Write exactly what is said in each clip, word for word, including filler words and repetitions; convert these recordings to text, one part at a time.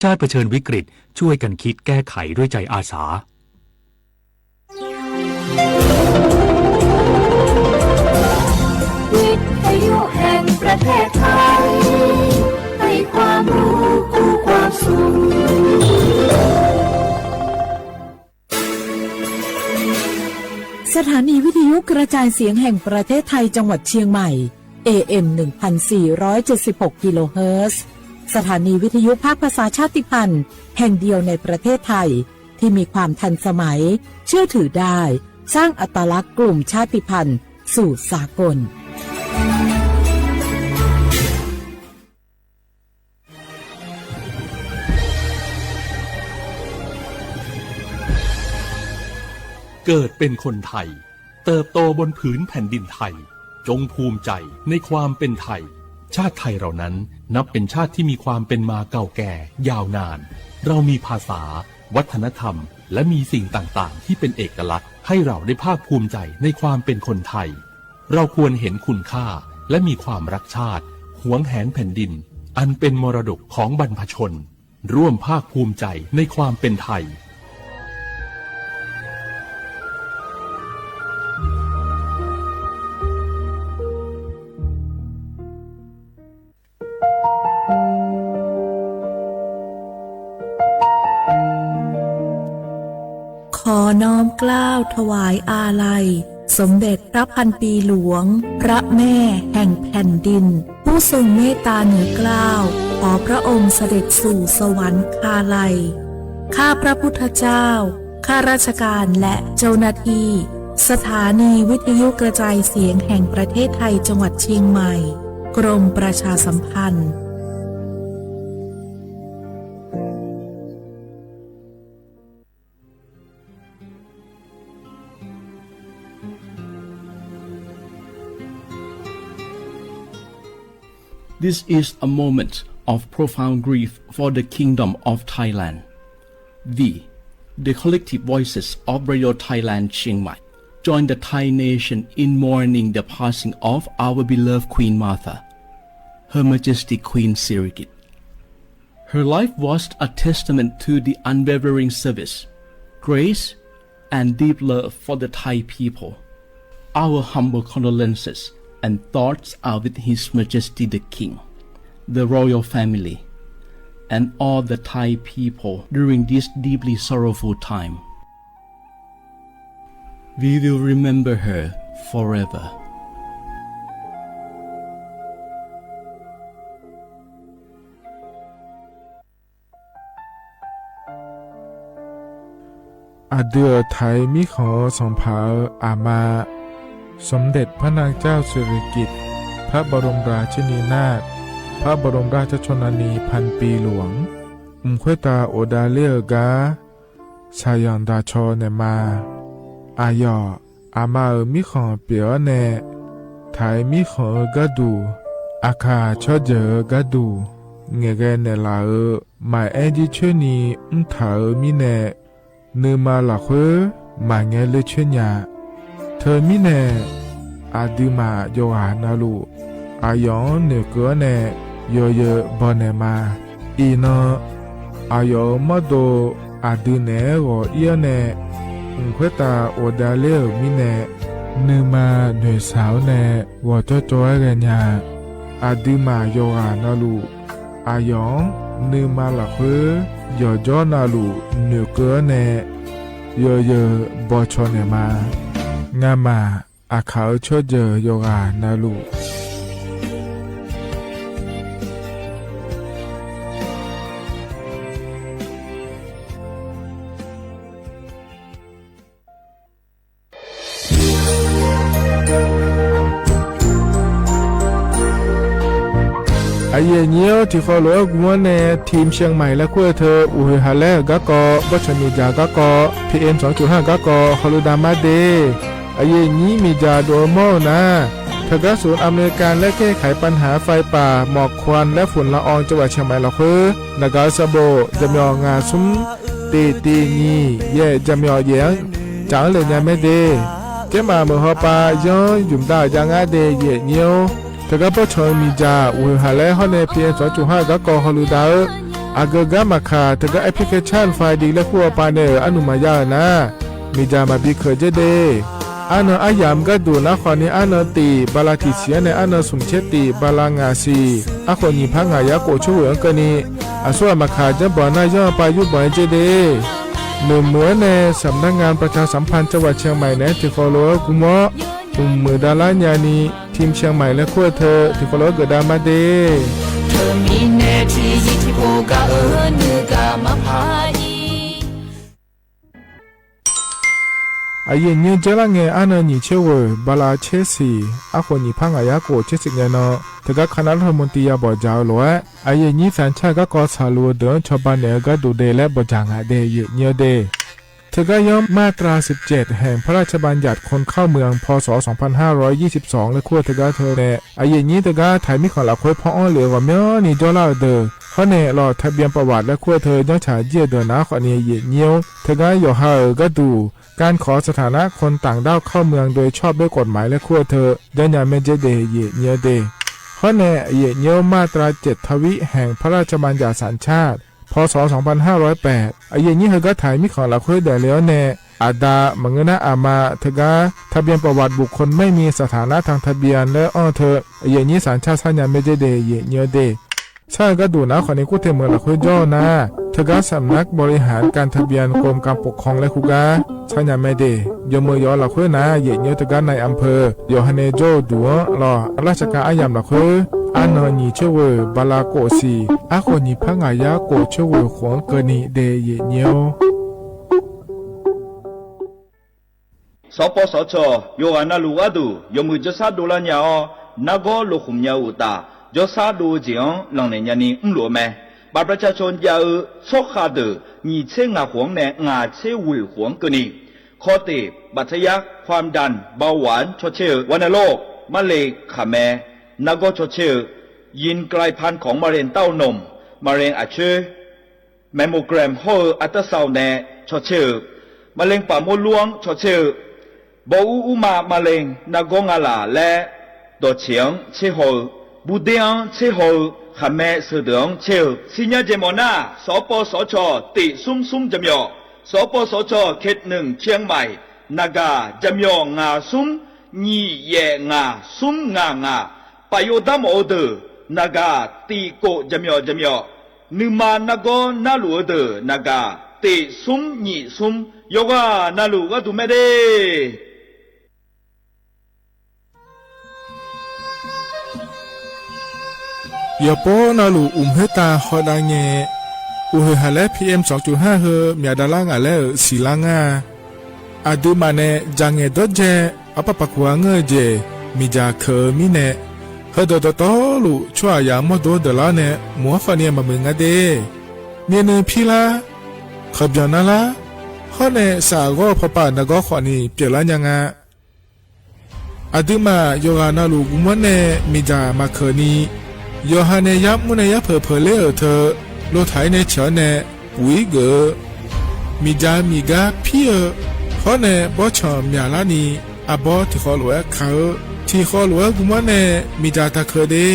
ชาติเผชิญวิกฤต ช่วยกันคิดแก้ไขด้วยใจอาสา วิทยุแห่งประเทศไทย ให้ความรู้คู่ความสุข สถานีวิทยุกระจายเสียงแห่งประเทศไทยจังหวัดเชียงใหม่ เอเอ็ม หนึ่งพันสี่ร้อยเจ็ดสิบหก กิโลเฮิรตซ์ สถานีวิทยุภาคภาษาชาติพันธุ์แห่งเดียวในประเทศไทย ที่มีความทันสมัย เชื่อถือได้ สร้างอัตลักษณ์กลุ่มชาติพันธุ์สู่สากล เกิดเป็นคนไทย เติบโตบนผืนแผ่นดินไทย จงภูมิใจในความเป็นไทย ชาติไทยเรานั้นนับเป็นชาติที่มีความเป็นมาเก่าแก่ยาวนาน เรามีภาษา วัฒนธรรม และมีสิ่งต่างๆ ที่เป็นเอกลักษณ์ ให้เราได้ภาคภูมิใจในความเป็นคนไทย เราควรเห็นคุณค่า และมีความรักชาติ หวงแหนแผ่นดิน อันเป็นมรดกของบรรพชน ร่วมภาคภูมิใจในความเป็นไทย ขอน้อมเกล้าถวายอาลัย สมเด็จพระพันปีหลวง พระแม่แห่งแผ่นดิน ผู้ทรงเมตตาเหนือเกล้า ขอพระองค์เสด็จสู่สวรรคาลัย ข้าพระพุทธเจ้า ข้าราชการและเจ้าหน้าที่ สถานีวิทยุกระจายเสียงแห่งประเทศไทยจังหวัดเชียงใหม่ กรมประชาสัมพันธ์ This is a moment of profound grief for the Kingdom of Thailand. We, the collective voices of Radio Thailand Chiang Mai, join the Thai nation in mourning the passing of our beloved Queen Mother, Her Majesty Queen Sirikit. Her life was a testament to the unwavering service, grace, and deep love for the Thai people. Our humble condolences and thoughts are with His Majesty the King, the royal family, and all the Thai people during this deeply sorrowful time. We will remember her forever. Aqdui-euq Thai mirkhanq-eu sanqpaq-euq aqma, สมเด็จพระนางเจ้าสิริกิติ์ พระบรมราชินีนาถ พระบรมราชชนนีพันปีหลวง mq khoertav ghofdav ler-eu gar shaqyanq daqcaw naeqma. Aqyawf aqma-euq mirkhanq pyeuf-awr nae, Thai mirkhanq-eu gharduq, Aqkaq tsawrjeuq-eu gharduq ngaeqghae naeqlaf-euq maqaer jircoer ni mrtaq-euq mirnae, nuima lafkhoer maqngae ler coer nya. Teumirnae, aqduimaf yawqghaq navluf, aqyawf-anr noeqkeuv-awr nae yawzeu bawnaeq ma. Iqnan, aqyawf-euq mawrdo aqdui naeq-aer ghawq ir-awr nae, mq khoertav ghofdav ler-euq mirnae, nuima noeqshaq-awr nae ghawqjawr jawr-aer ghaenya. Aqduimaf yawqghaq navluf, aqyawf-anr nuima lafkhoer yawqjawr navluf noeqkeuv-awr nae, yawzeu bawcaw naeqma. Ngamaf Aqkaq-euq tsawrjeuq yawqghaq navluf. Aqyuif aqnyir-awr, tiqkhawf lof-aer gmq-anr nae ทีมเชียงใหม่ laer kur-eu teu uqhoeq haq laer-euq garkawv, bawrtsanq miqdzaq garkawv, P M สองจุดห้า garkawv hawlu damar de. Aqyuif aqnyir miqdzaq dov-eu mawr-eu nar, teugar suf American และแก้ไขปัญหาไฟป่าหมอกควันและฝุ่นละออง จังหวัดเชียงใหม่ lafkhoer naqgaq-eu sanqbof jaqmyawf ngaq smr tiq tiq nyiq yaef jaqmyawf yaef-anr jaq-anr le nya mae de. Tsermaf meuq hawpav yanr ymq dav-euq jav ngar de. Aqyuif aqnyir-or, teugar bawrtsanq-eu miqdzaq uqhoeq haq laer hawr nae P M สองจุดห้า garkawv hawlu dav-eu Aqgeu gar maqkaq, teugar application file de laer kur-eu pav nae-euq arnuq maqya-euq nar, miqdzaq maqbi keuq dzer de. Arnan aryamq gharduq nar khawfni arnan tif bala tiq siq-anr nae arnan smq tser tif bala ngaq siq arkhof nyiq par ngaq yar khof coer ghoeq-anr keuvni, aqsur ghaq maqkaq janrbanq nar yanr-eu pav yurbanq-aer dzer de. Noeqmuiq-anr nae สำนักงานประชาสัมพันธ์จังหวัดเชียงใหม่ naeq-aer tiqkhawf lof-aer gurmawr, mqmuiq davlar nyani, ทีมเชียงใหม่ laer kur-eu teu tiqkhawf lof-aer geufdav ma de. Teumirnae tiqzir tiqpov gaq-eu nuigaq maqpar-ir. Aqyuif nyir dzeurlar ngae arnan nyiq tser ghoeq bala tser siq arkhof nyiq par ngaq yar khof tser siq ngae nan, teugar คณะรัฐมนตรี ya bawqdzaq-eu lof-aer, aqyuif nyir สัญชาติ garkawv tsaqluf-eu deuq-anr cawba naeq-eu gharduq de laer bawqdzaq ngaq de, aqyuif nyir-eu de. Teugar yanr มาตราสิบเจ็ด แห่งพระราชบัญญัติคนเข้าเมือง พ.ศ. สองพันห้าร้อยยี่สิบสอง laer kur-eu teugar teu nae, aqyuif nyir teugar taiq mirkhanq lafkhoer paw-anr lef-eu ghawqmyanrni jawrlar-euq deuq, hawrnae lawq ทะเบียนประวัติ laer kur-eu teu janrtsaq jir-eu deuq nar khawfni, aqyuif nyir-or, teugar yawqha-euq gharduq การขอสถานะคนต่างด้าวเข้าเมืองโดยชอบด้วยกฎหมาย laer kur-eu teu janrnya maerdzer de, aqyuif nyir-eu de. Hawrnae aqyuif nyir-or, มาตราเจ็ด ทวี แห่งพระราชบัญญัติสัญชาติ พ.ศ. สองพันห้าร้อยแปด aqyuif nyir heugar taiq mirkhanq lafkhoer daefle-awr nae, aqda maqngeur nar aqma teugar ทะเบียนประวัติบุคคลไม่มีสถานะทางทะเบียน laer anr-eu teu, aqyuif nyir สัญชาติ sarnya maerdzer de, aqyuif nyir-eu de. Sar-eu gharduq nar khawfni, kurteq meuq lafkhoer jawr-eu nar, teugar สำนักบริหารการทะเบียนกรมการปกครอง laer kur gar sarnya mae de. Yawmeuq yawf-eu lafkhoer nar, aqyuif nyir-or, teugar นายอำเภอ yawqha nae jawr-eu duq-anr lawq, ราชการ aryamq lafkhoer arnan nyiq tser ghoeq bala khof siq arkhof nyiq par ngaq yar khof tser ghoeq khof-anr keuvni de, aqyuif nyir-or. สปสช. yawqghaq navluf gharduq yawmuiq jawrshar dovlar nya-awr, nargawr lokhmq nya-eu uqtaf, jawrshar dov-eu jeq-anr lanqnaeq nyani mrluf-eu mae. บัตรประชาชน jav-eu tsawrkhav deuq nyiq tser ngaq khof-anr nae ngaq tser ghoeq khof-anr keuvni, คอเตะ บัตรทะยัก ความดัน เบาหวาน cawtser-eu วัณโรค maqle khaqmae nargawr cawtser-eu, ยีนกลายพันธุ์ของมะเร็งเต้านม มะเร็งอักเสบ mammogram hawr-eu อัลตราซาวน์ nae cawtser-eu, มะเร็งปากมดลูก-anr cawtser-eu, bawr ur urma มะเร็ง nargawr ngalaf laer dawqtseq-anr tserhaw-eu, burder-anr tserhaw-eu, khaqmae seudeuq-anr tser-eu, siqnya jeq mawf nar, สปสช. tiq smr smr jaqmyawf, สปสช. เขตหนึ่ง เชียงใหม่ naqgaq jaqmyawf ngaq smr nyiq yaef ngaq smr ngaq ngaq, paf yov dar mawf-eu deuq naqgaq tiq kof jaqmyawf jaqmyawf, nuima nargawr narluf-eu deuq naqgaq tiq smr nyiq smr, yawqghaq navluf gharduq mae de. Yawqpov navluf uqmq khoertav hawdav ngae, uqhoeq haq laer P M สองจุดห้า heu myaq davlar ngaq laer-euq siqlar ngar-a. Aqduimaf nae dzaq ngaeq dawrdzae arpar paq kuq-a ngeur-eu jeq miqdzaq keuq-eu mirnae, heudeuq dawqtawvluf tsawrhaqzaq mawrdo deuq lar-awr nae mq-anr khawfni maqmuiq nga de. Myavnuiv pirlar, khanqbyanq narlar, hawr nae saf ghawr-eu pawpav naqgawr khawfni pyeuflar nya nga. Aqduimaf yawqghaq navluf guvmawr nae miqdzaq maqkeuq ni, yawqha nae yar mr nae yar peuq peuq ler-euq teu, lotaq-ir nae ciq-awr nae puq-ir geuf-eu, miqdzaq miqgar pir-eu, hawr nae bawrtsanq myaqlar ni, arbawr tiqkhawv lof-aer kaq-eu, tiqkhawv lof-aer guvmawr nae miqdzaq taqkeuq de.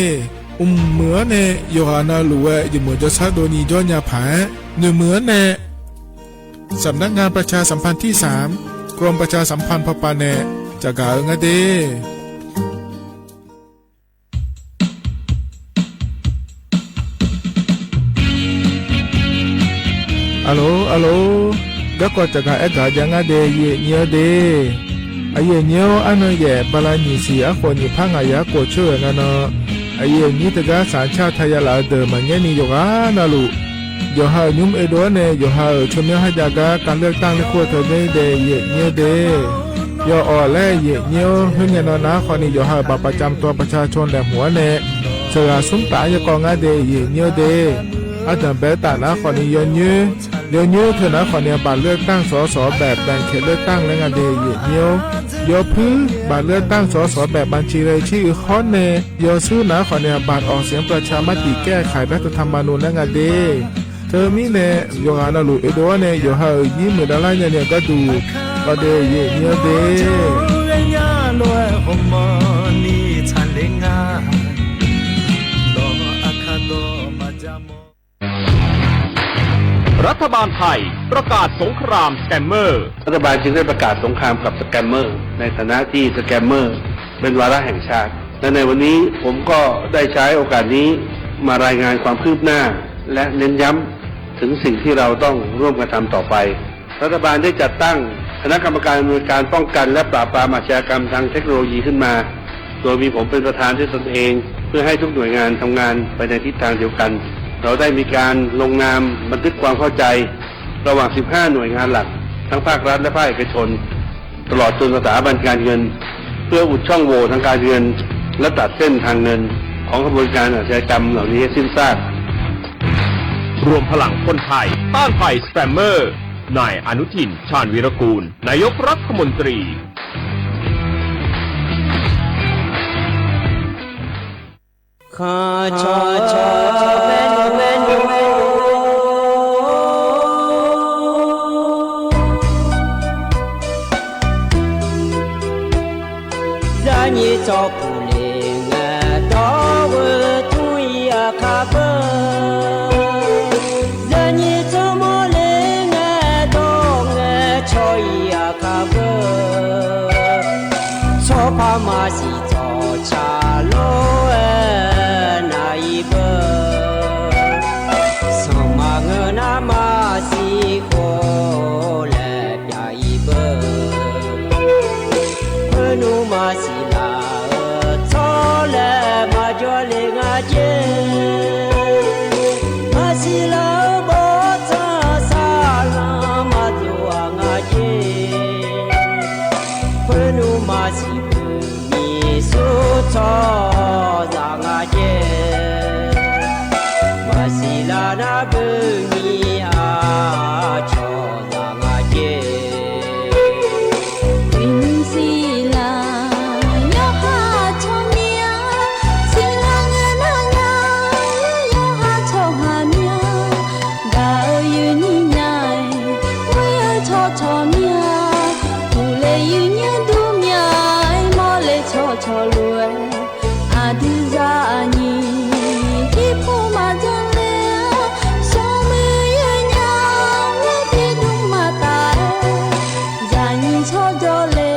Mqmuiq-anr nae yawqghaq navluf-aer jeqmeuq jawrshar dovni jawr nya paq-aer, noeqmuiq-anr nae สำนักงานประชาสัมพันธ์ที่สาม กรมประชาสัมพันธ์ pawpav nae caqgaq-eu ngar de. Alo, alo, garkawv caqgaq aergaq jav ngar de, aqyuif aqnyir-awr de. Aqyuif aqnyir-awr, arnan yaef bala nyiq siq arkhof nyiq par ngaq yar khof coer-euq nga nan, aqyuif aqnyir teugar สัญชาติไทย ya laf-eu deuq maqngaer ni yawqghaq navluf, yawqha-euq nymr oedov-awr nae yawqha-euq tsawrmyanr kharjav gar การเลือกตั้ง laer kur-eu teu de, aqyuif aqnyir-awr de. Yawawq laer aqyuif aqnyir-awr, khoerngae nan nar khawfni yawqha-euq บัตรประจำตัวประชาชน laeqhmq-anr nae sheuqghaq smr taf-anr yarkawv ngar de, aqyuif aqnyir-awr de. Ardanq baetaf nar khawfni yawnyoer, yawnyoer teu nar khawfni บัตรเลือกตั้ง ส.ส. แบบแบ่งเขตเลือกตั้ง laer nga de, aqyuif aqnyir-awr. Yawpuir บัตรเลือกตั้ง ส.ส. แบบบัญชีรายชื่อ hawr nae yawshuir nar khawfni บัตรออกเสียงประชามติแก้ไขรัฐธรรมนูญ laer nga de. Teumirnae yawqghaq navluf oedov-awr nae yawqha-euq yir muiqdav lar nyani-eu gharduq awq de, aqyuif aqnyir-awr de. Nya lof-aer hawmawr ni tsaqler nga, nawq aqkar dawq maqja mawr. รัฐบาลไทยประกาศสงครามสแกมเมอร์ รัฐบาลจึงได้ประกาศสงครามกับสแกมเมอร์ ในฐานะที่สแกมเมอร์เป็นวาระแห่งชาติ และในวันนี้ผมก็ได้ใช้โอกาสนี้มารายงานความคืบหน้า และเน้นย้ำถึงสิ่งที่เราต้องร่วมกันทำต่อไป รัฐบาลได้จัดตั้งคณะกรรมการอำนวยการป้องกันและปราบปรามอาชญากรรมทางเทคโนโลยีขึ้นมา โดยมีผมเป็นประธานด้วยตนเอง เพื่อให้ทุกหน่วยงานทำงานไปในทิศทางเดียวกัน เราได้มีการลงนามบันทึกความเข้าใจ ระหว่าง สิบห้า หน่วยงานหลัก ทั้งภาครัฐและภาคเอกชน ตลอดจนสถาบันการเงิน เพื่ออุดช่องโหว่ทางการเงิน และตัดเส้นทางเงินของขบวนการอาชญากรรมเหล่านี้ให้สิ้นซาก รวมพลังคนไทยต้านภัยสแกมเมอร์ นายอนุทิน ชาญวีรกูล นายกรัฐมนตรี Zaqnyiq tsawrpuq le ngae dawr-eu tmr-iq aqkaq beu. Zaqnyiq tsawrmawr le ngae dawr ngae caw-iq aqkaq beu. Tsawrpar maqsiq tsawqcaq lof-aer nav-iq beu. Sanqpaq ngeur nar maqsiq khof laer pyav-iq beu. Khoer nmr maqsiq laf-eu tsawrlae maqjawr le nga jer. Maqsiq laf-eu bawrtsanq saqlanq maqdov-aq nga jer. Khoer nmr maqsiq beu nyiq sur tsawrhaqzaq nga jer. Maqsiq laf nar beu nyiq aqcawq zaq nga jer. Uiqnymr siqlaq yawqha tsawrmyanr, siqlaq ngae nar nga, yawqha tsawrhaq myanr, gaq-eu yuifnyir nya-aer, ghoer-eu tsawrcawq myanr, uqle yuifnyir dur mya-aer, mawrle tsawrcawq lof-aer, aqdui zaqnyiq irpov maqjan le-a, smrmuiq yawnya-aer tiqdmr maqtaf-aer, zaqnyiq tsawrjawr le,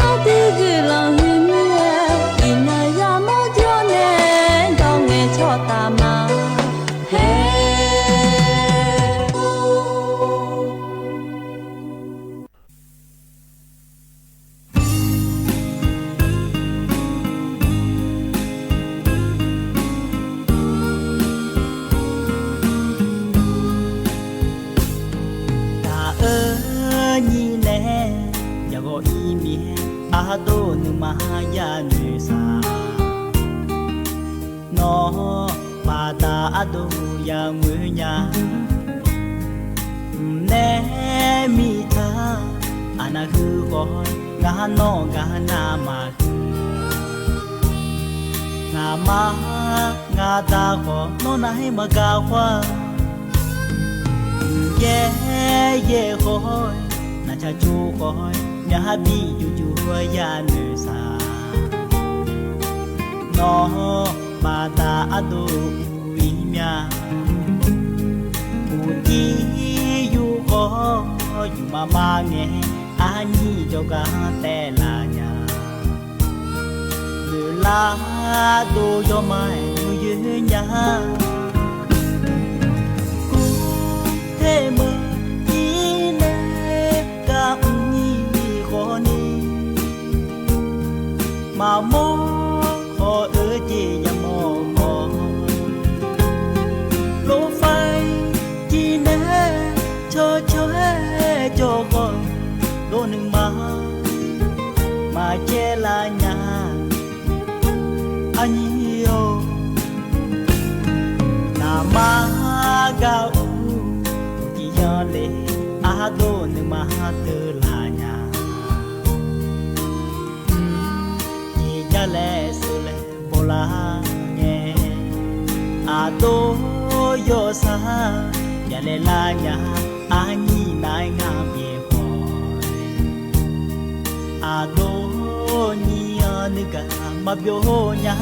aqdui guiqlanq huiq mir-aer, iqnan yamawr jawr nae, dawr ngae tsawrtaf ma. Haer. Taq-eu nyir nae, yaqghawq ir mir-aer, ardov nuima yanoeq saq. Nawr baqda ardov yamr nya. Mqnae mirtsaq aqnav huiq khawf, ngar nawr gar navmaqhuiq. Ngaqma ngaqda khawf, nawr nav-aer maqgaq khawf-a. Yaer yaer khawf, naqcaq cov khawf, myaqha bi juqjuq yanoeq saq. Nawr baqda ardov uq ir mya. Uqdir yur khawf, yufmaf mar ngae, arnyir jawrgar taev laf nya. Noeqlar dov yawma-aer maqyoer nya. Kurtaeq meuq ir nae gar mr nyir khawf ni, maqmawr khawf-eu jeq yamawr mawr. Lofar-ir jir nae cawcaw-aer jawr khawf, dov nuima maqcaev lar nya. Arnyir-or, naqma gar ur tiqyan le, ardov nuima teuv laf nya. Tiqjar laer seuv laer bawlar ngae, aqdov yawsar yalaeq lar nya. Arnyir nar-aer ngar byaer khawf, aqdov nyir-anr nuigaq maqbyov nya.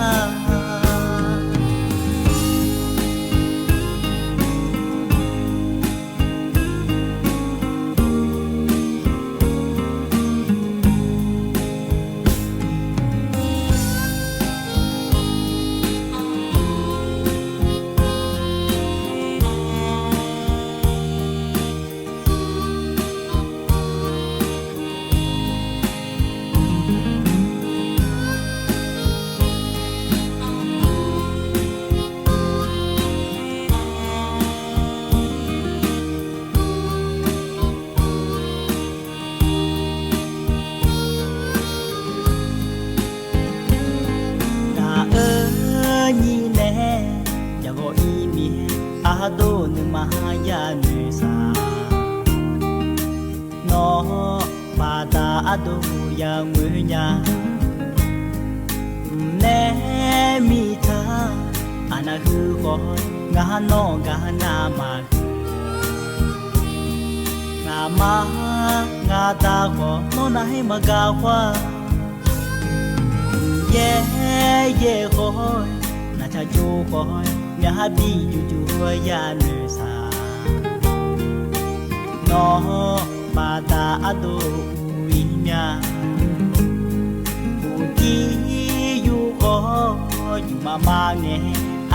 ardov ya ngoer nya. Mqnaer miqtaq aqnav huiq khawf, ngar nawr gar navmaqhuiq. Ngaqma ngaqda khawf, nawr narhaer maqgaq khawf-a. Yaer yaer khawf, naqcaq jov khawf, myaqha bi juqjuq ya noeqsaq. Nawr baqda ardov uq-ir mya. Uqdir yur khawf, yufmaf mar ngae,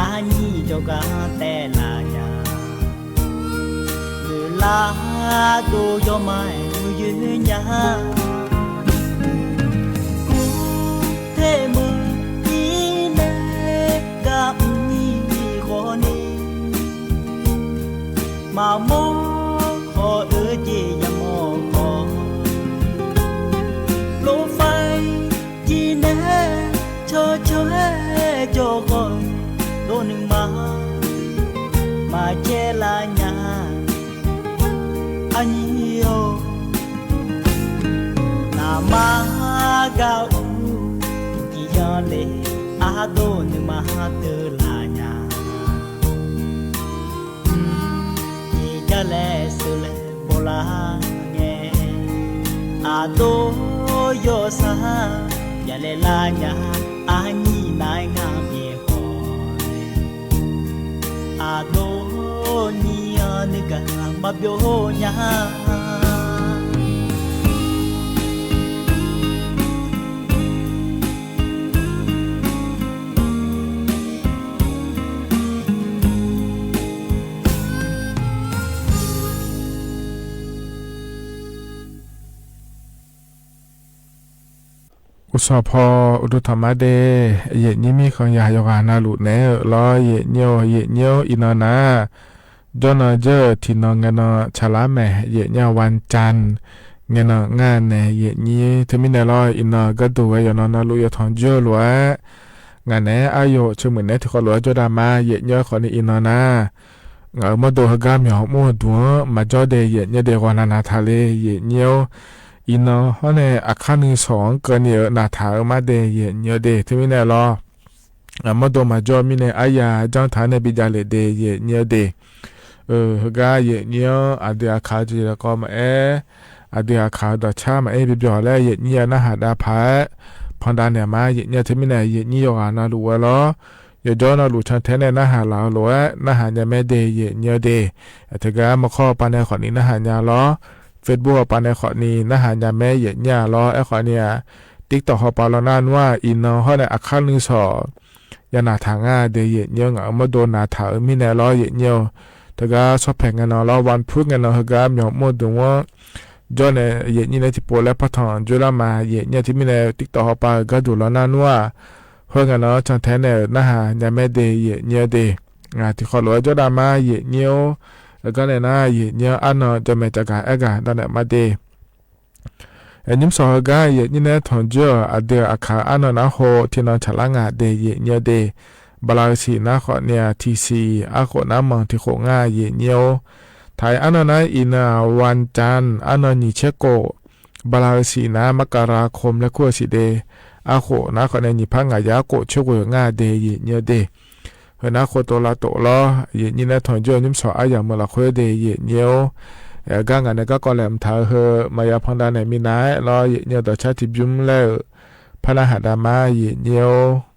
arnyir jawrgar taev laf nya. Noeqlar dov yawma-aer uqyoer nya. Kurtae meuq ir nae gar mr-ir khawf ni, maqmawr khawf-eu jeq yamawr khawf, lofar-ir jir nae cawcaw-aer jawr khawf, lor nuima maqcaev lar nya. Arnyir-or, naqma gar uq-ir yan le, ardov nuima deuv laf nya. Tiqjar laer sheuqlae bawlar ngae, ardov yawsar yalaeq lar nya. Arnyir nar-aer ngar byaer khawf, ardov nyir-anr nuigaq maqbyov nya. Uqsawq paw uqduq tanqma de, yaeqnyir mirkhanq yaq yawqghaq navluf naeq-aer-euq lawr, yaeqnyir-or, yaeqnyir-or, iqnan nar, jawrnan jawr-euq tiqnan ngaenan tsaqlar maeq, yaeqnyir-aq วันจันทร์ ngaenan ngar nae yaeqnyir teumirnae lawr, iqnan gharduq ghae yawqnan navluf yawtanq jawr-eu lof-aer, ngaq naeq-aer aryawf ceumuiq naeq-aer tiqkhawf lof-aer jawr daq ma. Yaeqnyir-or, khawfni iqnan nar, ngaq-euq mawrdo heugar myawq mr-eu duq-anr maqjawr de, yaeqnyir de ghawqnaq naqtaq le, yaeqnyir-or. Iqnan hawr nae aqkar nuisawq-anr keuvni-eu naqtaq-eu mar de, yaeqnyir-eu de. Teumirnae lawr, mawrdo maqjawr-eu mirnae aryaq janr taq-anr nae bijav lef de, yaeqnyir-eu de. Heugar yaeqnyir-anr aqdui aqkaq-eu jeq lafkawv maqaer, aqdui aqkaq-eu dawqcar maqaer bibyawq laer yaeqnyir-a narhaq dav paq-aer pandav naeq ma. Yaeqnyir-a teumirnae yaeqnyir yawqghaq navluf ghae lawr, yawqjawr navluf cantae nae narhaq laf-eu lof-aer narhaq nya mae de, yaeqnyir-eu de. Teugar maqkawr-eu pav nae khawfni narhaq nya lawr, Facebook-eu pav nae khawfni narhaq nya mae, yaeqnyir-a lawr. Aerkhawfni-aq, TikTok hawpav lawr nar nmr-aq, iqnan hawr nae aqkar nuisawq ya naqtaq ngar de, yaeqnyir-or. Ngaq-euq mawrdo naqtaq-euq mirnae lawr, yaeqnyir-or. Teugar sawrpaeq ngae nan lawr, วันพุธ ngae nan heugar myawq mr-eu duq-anr jawr nae yaeqnyir nae tiqpov laer paw tanq jawr lar ma. Yaeqnyir-a teumirnae TikTok hawpav-euq gharduq lawr nar nmr-aq, khoerngae nan-anr cantae nae-euq narhaq nya mae de, yaeqnyir-eu de. Ngaq tiqkhawf lof-aer jawr daq ma, yaeqnyir-or. Heugar nae nar yaeqnyir-anr arnan jawr mae caqgaq aergaq dawv naeq ma de. Nymrshawq heugar yaeqnyir nae tanq jawr-euq aqdui-euq aqkaq arnan nar hawr tiqnan tsaqlar nga de, yaeqnyir-eu de. Bala-eu siq nar khawfni-aq, tiqsiq arkhof nar manq tiqkhof ngar, yaeqnyir-or. Taq-aer arnan nar iqnan-aq วันจันทร์ arnan nyiq tser khof, bala-eu siq nar มกราคม laer kur-eu siq de. Arkhof nar khawfni nyiq par ngaq yar arkhof tser ghoeq ngar de, yaeqnyir-eu de. Heu nar khov tov lav tov lawr, yaeqnyir nae tanq jawr-eu nymrshawq aryamq-eu lafkhoer de, yaeqnyir-or. Gar ngaq nae garkawv laeqhmq taq-eu heu maqya pandav naeq minav-aer lawr, yaeqnyir-eu dawqcar tiqbymr laer-euq par narhaq dav ma, yaeqnyir-or.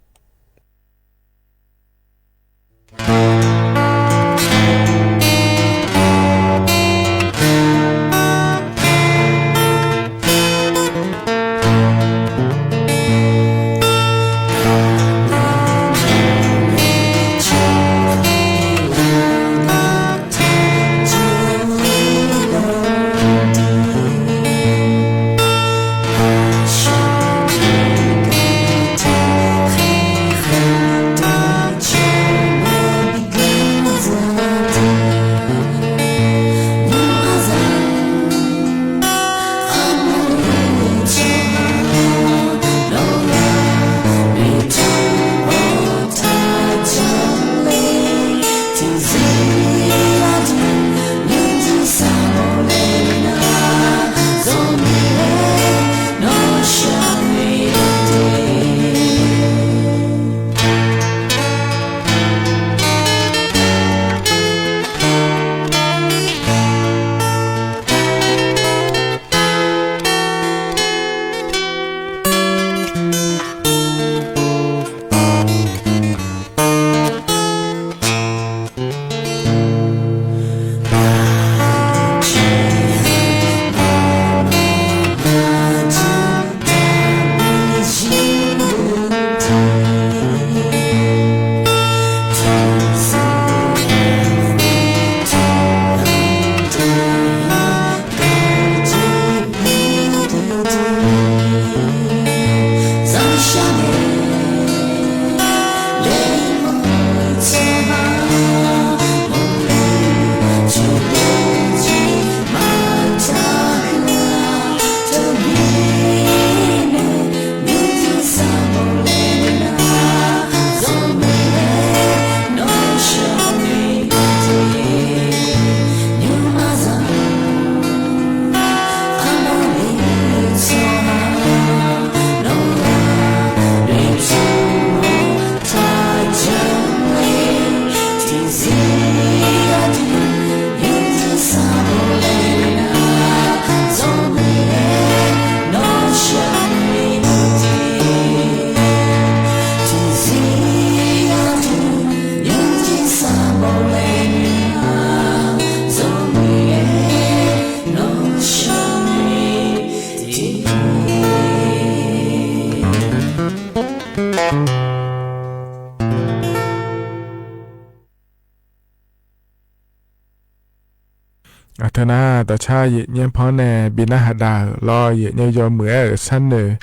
Aqteu nar dawqcar yaeqnyaer pan nae bi narhaq dav-euq lawr, yaeqnyaer yawmuiq-aer-euq sharnoeq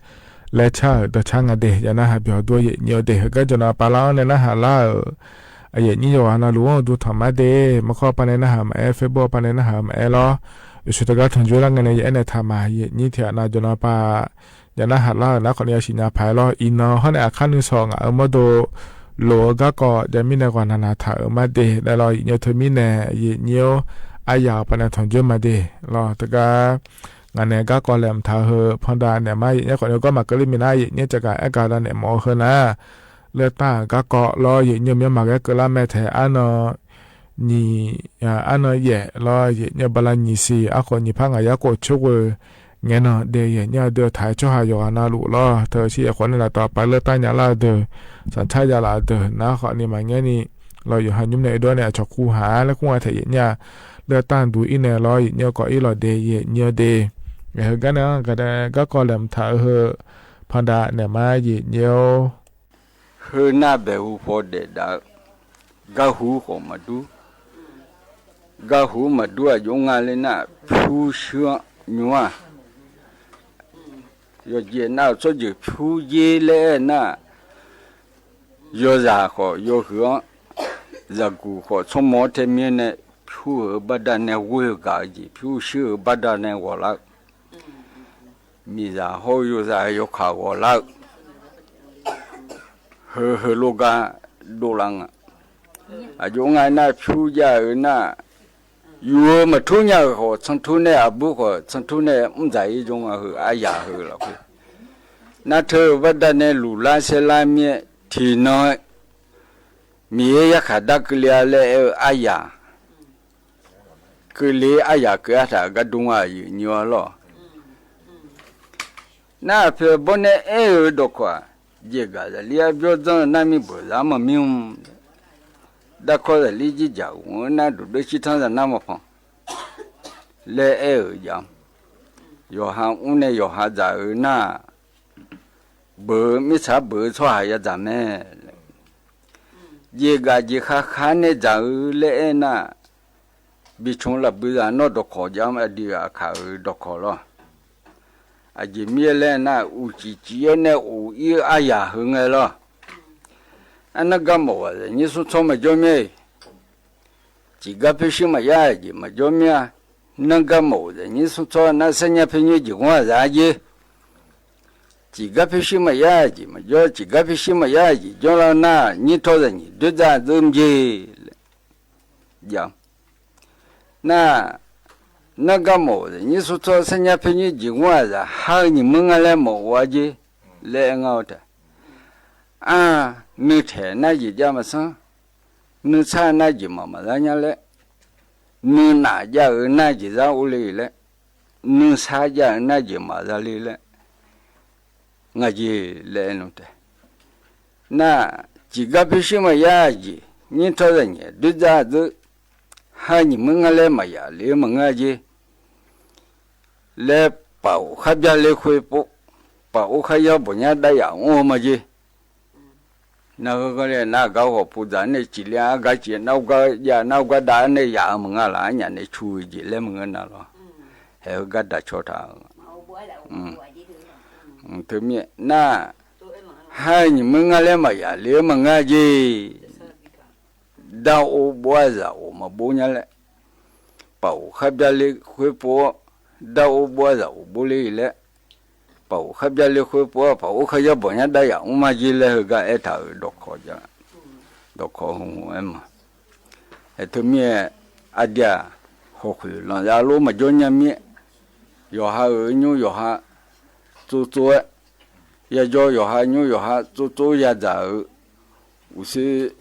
laer car-euq dawqcar nga de. Yanar haq byawq dur-eu yaeqnyaer-eu de, heugar jawqnan pavlar-anr nae narhaq lar-euq yaeqnyaer yawqghaq navluf-anr uqduq tanq mar de. Maqkawr pavnae narhaq maqaer, Facebook pavnae narhaq maqaer lawr. Uqshoe teugar tanqjoer lar ngae nae ya aer naeq taq ma. Yaeqnyaer tiq ghaq nav jawqnan pav yanar haq lar-euq nar khawfni yasiq nya paq-aer lawr. Iqnan hawr nae aqkar nuisawq ngaq-euq mawrdo loq-eu garkawv jav mirnae ghawq naq naq taq-euq mar de. Nae lawr yaeqnyaer-eu teu mirnae yaeqnyaer-or, aryaq-euq pavnae tanqjoer ma de. Lawr teugar ngaq nae garkawv laeqhmq taq-eu heu pandav naeq mar yaeqnyaer khawfni gawr maqkeuv ler minav yaeqnyaer caqgaq aer gaq dav naeq mawf-eu heu nar, leurtanr-euq garkawv lawr yaeqnyaer myanrma ghae keuvlar mae taeq arnan nyiq, arnan yaef lawr yaeqnyaer bala nyiq siq arkhof nyiq par ngaq yarkhof coerghoe ngaenan daef yaeqnyaer aqdui-eu taq-aer tsawrhaq yawqghaq navluf lawr teu shir yaef khawf nae laftaw paq leurtanr nya lar-eu deuq, sanqcar ya laf-eu deuq nar khawfni maqngaer ni, lawr yawqha nymr nae oedawr nae aqcawq kur haq-ar laer kur nga taeq yaeqnyaer-a, leurtanr duq ir nae lawr yaeqnyaer kawv ir lawq de yaeqnyaer-eu de. Heugar nae-anr gaq nae garkawv laeqhmq taq-eu heu pandav naeq mar yaeqnyaer-or. Heu nar baeqhu paw daef dav-eu garhu khawf maqdur. Garhu maqdur aqjox nga ler nar pyurshuir-anr nymr-aq, yawqjeq nar-euq tsawrjeuq pyur jer laer aer nar, yawzaq khawf yawhuiq-anr, zaqguq khawf tsawrmawr-anr tae mir-aer nae pyur-euq baqda nae ghoer-eu gaq-eu jeq pyurshuir-euq baqda nae ghawq lar-eu, miqzaq hawr-eu yawzaq yawkaq ghawq lar-eu, heu heulof gar dovlar nga. Aqjox nga nar pyur jav-euq nar, yuf-eu maqtur nya-euq khawf tsantur nae aqbur khawf tsantur nae mr dzaq ir jawr nga heu aryaq heu lafkhoer. Nar teu-euq baqda nae luf lar saer lar mir-aer tiqnan-aer Miqyaer yarkhaq dar keuvle-a laer aer-eu aryaq, keuvle aryaq keuv-ar taq-euq gardmr-aq yaeqnyaer-a lawr. Nar aqpoeq bawrnae aer-euq dawqkawq-aq, jeqgaq zaqlir-ar byawr dzanr-eu nar mirbeuq zaq-anr maqmir mr. Darkawr zaqlir jirjaq ghofmr-eu nar duqdoer shirtanr zaqnar maqpanq laer aer-euq jav-anr, yawqha mr nae yawqha dzaq-euq nar, beuq-eu mirtsaq beuq-eu tsawrhaq yadzaq mae. Jeqgaq jeqkha kha nae dzaq-eu laer aer nar, bicmq lafbui zaq nawr dawqkawq jav-anr aqdui aqkaq-euq dawqkawq lawr. Aqjeq mir-aer laer nar, uqcif cif-aer nae of ir-eu aryaq heu ngae lawr. Arnar gar mawf-euq zaqnyir smr tsawr maqjawr mir-a. Tiqgar pyurshuir maqyar jeq maqjawr mir-a. Nar gar mawf-euq zaqnyir smr tsawr nar sarnyar pyur nyoer jeq ghanr-aq zaq-ar jer. Tiqgar pyurshuir maqyar jeq maqjawr, tiqgar pyurshuir maqyar jeq jawrlar nar, nyir tawr zaqnyiq doer dzar dzeur mr jer. Jav-anr nar, nar gar mawf-euq zaqnyir smr tsawr sarnyar pyur nyoer jeq ghanr-aq zaq har-eu nyiq muir ngar laer mawf-eu-ar jer laer aer ngar-eu taef. Aq, nuitaeq nar jeq jav maqsanr, nuisar nar jeq maqmaq zar nya laer, nuinaf jav-euq nar jeq zar or le laer, nuisar jav-euq nar jeq maqza le laer nga jeq laer aer-eu taef. Nar, tiqgar pyurshuir maqyar jeq, nyir tawr zaqnyiq doer dzar dzeur, har nyiq muir ngar laer maqyaf le-eu maqngeur-a jer laer, paf-or khar bya le khoer pov, paf-or khar yar bawq nyar daryaf mr-eu ma jer. Nar heugar le nar gar khawf pov dzaq nae ciq le-a, argar ciq nar-or gar jav nar-or gar dav nae yaf-eu maqngeur laf, arnyaf nae cu-eu jeq laer maqngeur na lawr. Haeq heugar daq caw taq-eu teu mir-aer nar, har nyiq muir ngar laer maqyaf le-eu maqngeur-a jer. Dar or bov-ar zaq of maqbov nya laer, paf-or khar bya le khoer pov-awr, dar or bov-ar zaq of bov le laer, paf-or khar bya le khoer pov-awr, paf-or khar yar bawq nyar daryaf mr ma jer laer heugar aertaq-euq dawqkawq ja, dawqkawq hmq aer ma. Aer teu mir-aer, aqdui-aq, hawkhoeq lanqza lor maqjawr nya mir-aer, yawqha-euq nymr yawqha tsov tsov-aer, yajawr yawqha nymr yawqha tsov tsov yadzaq-euq uqshoe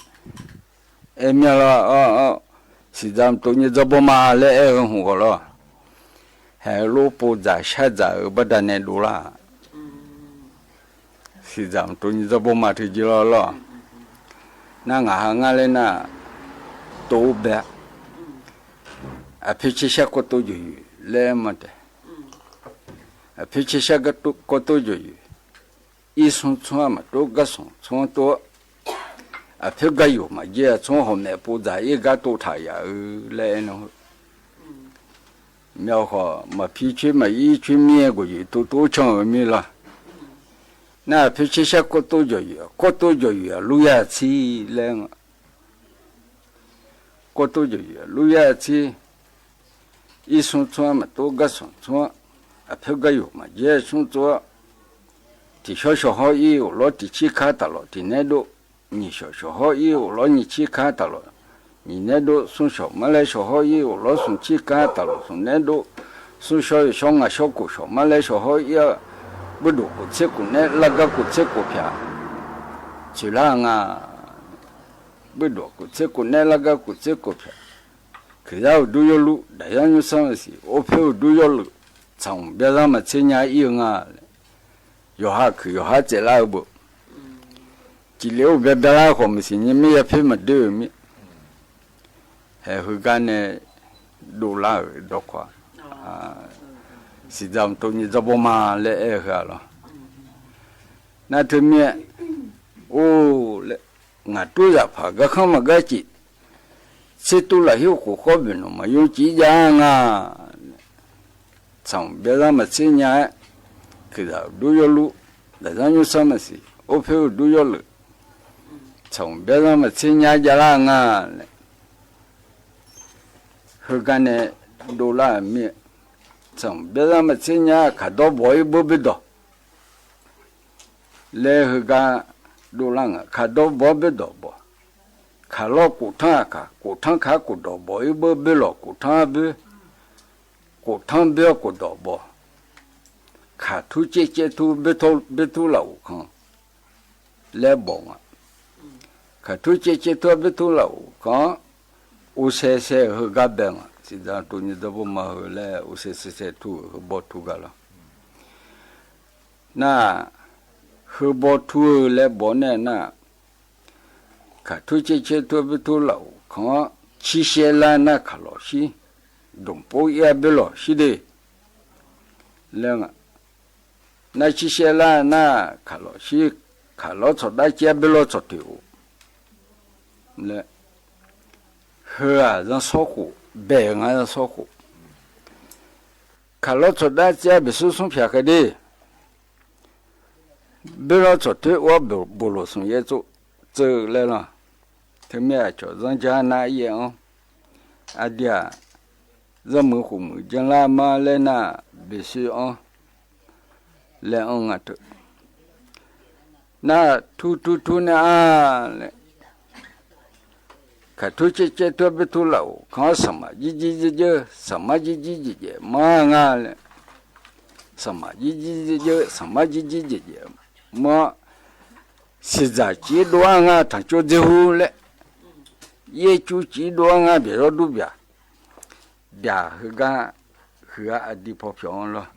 aer mir-a lawr. Siqdzaq mqtov nyiq dzawr bawr ma laer aer-eu hmq ghawq lawr. Haeq lor pov dzaq shar dzaq-euq baqdanae dovlar-aq, siqdzaq mqtov nyiq dzawr bawr ma teu jeq lawr lawr. Nar ngaq ha ngar laer nar, tov bae-a. Aqpoer caershar kawv tov jawqyoeq laer ma taef. Aqpoer caershar kawv tov jawqyoeq, irsmr tsmr-a maqtov, garsmq tsmr-anr tov-awr, aqpoer gar yoq maqjaer-a tsmr-anr hawq maeq pov dzaq ir gar tov taq yaf-eu laer aer nar heu. Myawq khawf maqpir coer maqir coer mir-aer gawqyoeq tov tov can-euq mir lar. Nar-aq, poertser shar kawrtov jawqyoeq, kawrtov jawqyoeq-aq lur yar-a tsir laer nga. Kawrtov jawqyoeq-aq lur yar-a tsir. Irsmr tsmr-anr maqtov, garsanq tsmr-anr, aqpoer gar yawq maqjaer smr tsov-awr, tiqshawr shawq hawr ir ghoflawr tiqcir kar taqlawq tiqnaer dov, nyiq shawq shawq hawr ir ghoflawr nyiq cir kar taqlawq nyiq naer dov, smr shawq marlaer shawq hawr ir ghoflawr smq cir kar taqlawq smq naer dov, smr shawr yawq shawr ngaq shawr kof shawq marlaer shawq hawr ir-awr, buirdov kof tser kof naer lar gar kof tser kof pyaq tsoeqlar nga. Buirdov kof tser kof naer lar gar kof tser kof pyaq, kuiqzar uqdur yawluf, daqzanr nymrsanr maqsiq, orpoer uqdur yawluf, tsaqmq byarzanr maqtser nya ir-eu nga laer, yawqha kuiq yawqha tsaevlar-eu beu. Ciflef-or byabyar lar khawf maqsiq nymr yapoer maqdoer-euq mir. Haeq heugar nae dovlar-euq dawqkawq-a, siqdzaq mqtov nyiq dzawr bawma laer aer-eu heu-aq lawr. Nar teumirnae, or laer, ngaq tur zaqpaq garkanr maqgar cif, tsertuv lafhir khof khawr boeqnmq maqyur cif jav-a nga. Tsaqmq byarzanr maqtser nya-aer, kuiqzaq uqdur yawluf, daqzanr nymrsanr maqsiq, orpoer uqdur yawluf, tsaqmq byarzanr maqtser nya javlar nga laer, heugar nae dovlar-euq mir-aer, tsaqmq byarzanr maqtser nya kaqdawr bawq-ir beur boerdawq laer heugar dovlar nga. Kaqdawr bawq-awr boerdawq bawq, kaqlawr koftanr aqkaq, koftanr kaq kofdawq bawq-ir beur boerlawq koftanr boer, koftanr boer-awr kofdawq bawq, kaqtur caev caev tur boertur lafkhof kan laer bawq nga. Kaqtur caev caev tur-awr boertur lafkhof kan-anr, uvsae sae-euq heugar bae nga. Siqdzaq tov nyiq dzawr bawma heu laer uvsae sae sae tur-euq heubaw tur gar lawr. Nar-aq, heubaw tur-eu laer bawq nae nar-aq, kaqtur caev caev tur-awr boertur lafkhof kan-anr, cirsaer lar nar kaqlawq shir, dmqpov ir-awr boerlawq shir de laer nga. Nar cirsaer lar nar kaqlawq shir, kaqlawr tsawqdar caev-awr boerlawr tsawqtoeq of laer, heu-aq zanrshawr khof bae-eu nga. Zanrshawr khof, kaqlawr tsawqdar caev-awr boeqsmr smr pyaq khae de, boerlawr tsawqtoeq of-awr boqloq smq yaer tsov tseuv laer lawr. Teumirnae aqcawq zanrja nar yaer-anr, aqdui-aq, zanrmuiq khofmuiq janlar ma laer nar, boeqsmr-anr laer anr nga teu. Nar tur tur tur nae-a laer, kaqtur caev caev tur-awr boertur lafkhof kan-anr saqmaq jir jir dzeur dzeur, saqmar jir jir jaeq jaeq manr-a nga laer, saqmaq jir jir dzeur dzeur, saqmar jir jir jaeq jaeq manr-awr, siqdzaq cif-aer dov-ar nga tanqcov dzer hu laer, yaercuv cif-aer dov-ar nga byaqzawr dur byaq, byaq heugar huiq-a aqdui paw pyawq-anr lawr.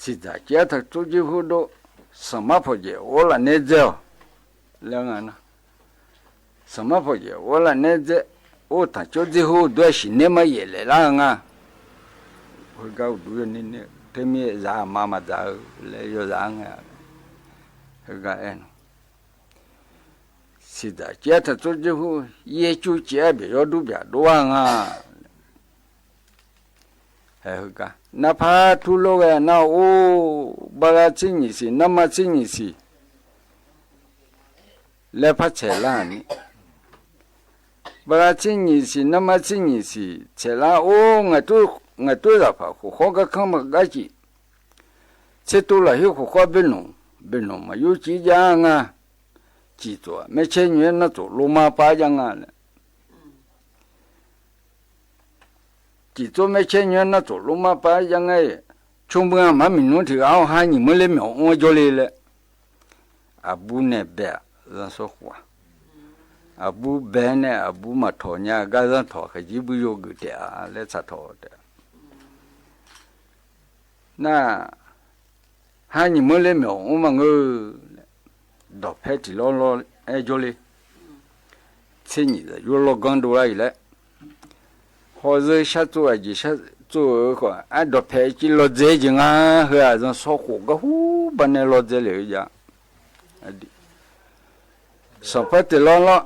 Siqdzaq cif-aer tanqcov dzer hu dov, saqmar pawqjaeq ghawr lafnaeq dzae-awq laer nga nar, saqmar pawqjaeq ghawr lafnaeq dzae, or tanqcov dzer hu dov-aer siqnaeq ma yaef laeqlar-eu nga. Heugar uqduq yawni teumirnae zaq-aq ma maqdzaq-eu laer yawzaq-ar ngae, heugar aer-a, siqdzaq cif-aer tanqcov dzer hu, yaercuv cif-aer byaqzawr dur byaq dov-ar nga. Heugar narpar turlor ghae nar, or, bala tser nyiq siq narma tser nyiq siq laer par tsaeqlar-euq ni, bala tser nyiq siq narma tser nyiq siq tsaeqlar, or, ngaq tur zaqpaq khof khawr garkanr maqgar cif, tsertuv lafhir khof khawr boernmq, boernmq maqyur cif jav-ar nga. Ciqtsof-aq maercaer nyoer-aer nartsof lormar par jav nga laer, ciqtsof maercaer nyoer-aer nartsof lormar par jav nga-iq, tsawrmyanr aqmar miqnmr tiq ghaq-awr ha nyiq meur ler myawq mr-aer jawrle laer, aqbur nae bae-aq zanrsanrkhof-aq, aqbur bae-aer nae aqbur maqtawq nya gar zanrtawq khaqjir bur yawgeuf taef-a laer tsaqtawq taef-a. Nar, ha nyiq meur ler myawq mr maqngeur laer, dawqpae tiq lawr lawr-aer jawrle, tser nyiq zaqyo lawrganr dovlar-iq laer, hawzeu shar tsov aqjeq shar tsov-eu khawf-ar dawqpae civ lawdzae jeq nga. Heu-aq zanrsanrkhof garhu baqdanae lawdzae lef-eu jav. Sanqpar tiq lawr lawr,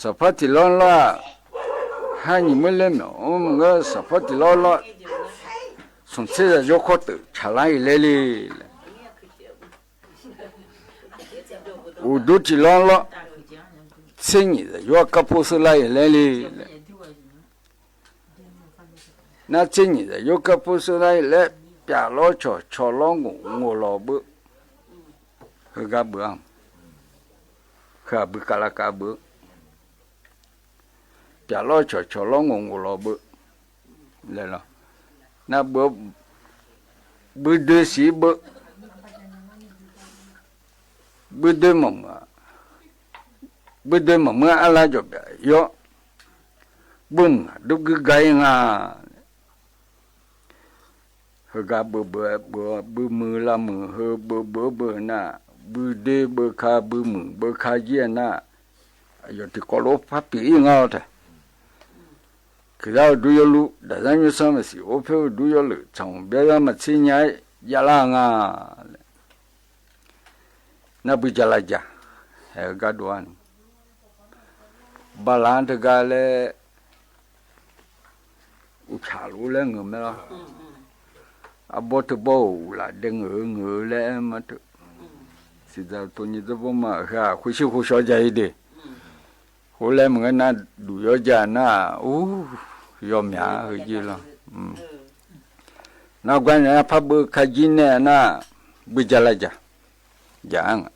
sanqpar tiq lawr lawr-aq, Kar nyiq muir ler myawf mr maqngeur, sanqpawr tiq lawr lawr, smq tser zaqyo kawr teuf tsaqlar-iq laer le laer. Uqdur tiq lawr lawr, tser nyiq zaqyo-a karpov seuvlar-iq laer le laer. Nar tser nyiq zaqyo karpov seuvlar-iq laer, pyaf lawr cawqcawq lawr ngof ngof lawq beu. Heugar beu-a. Heu-aq bui kavlav kav beu. Pyaf lawr cawqcawq lawr ngof ngof lawq beu. Laer lawr. Nar beu, bui doe siq beu. Bui doe maqmuiq-a. Bui doe maqmuiq-a arlar jawqbyaf yawr. Bui mq aqdur guir ga-ir nga. Heugar beu beu-aer beu-awr bui muiq lavmuiq heu beu beu-eu beu nar, bui doe beu ka bui muiq beu ka jir-aer nar, aqyawf tiqkawv lof-aer par pyeuf-ir ngar-awr taef. Kuiqzar-eu dur yawluv, daqzar nymrsanr maqsiq, orpyoer-eu dur yawleuf, tsaqhmq byarzar maqtser nya-aer javlar nga laer. Nar bui ja lavjaq, haeq-eu gardov-ar ni. Bala-anr teugar laer, uqcaq luf laer ngeur mae lawr. Arbawr teubawr-euq uqlaf dae ngeur-eu ngeur-eu laer aer ma teu. Siqdzaq tov nyi dzawrbawr ma-euq heu-aq, khoershir khoershawr ja-ir de. Khoer laer maqngeur nar, duq yawr ja nar-aq, ur, yawmyaq-a heujir lawr. Nar gar nar par beu ka jir nae nar, bui ja lavjaq, jaq-ar nga.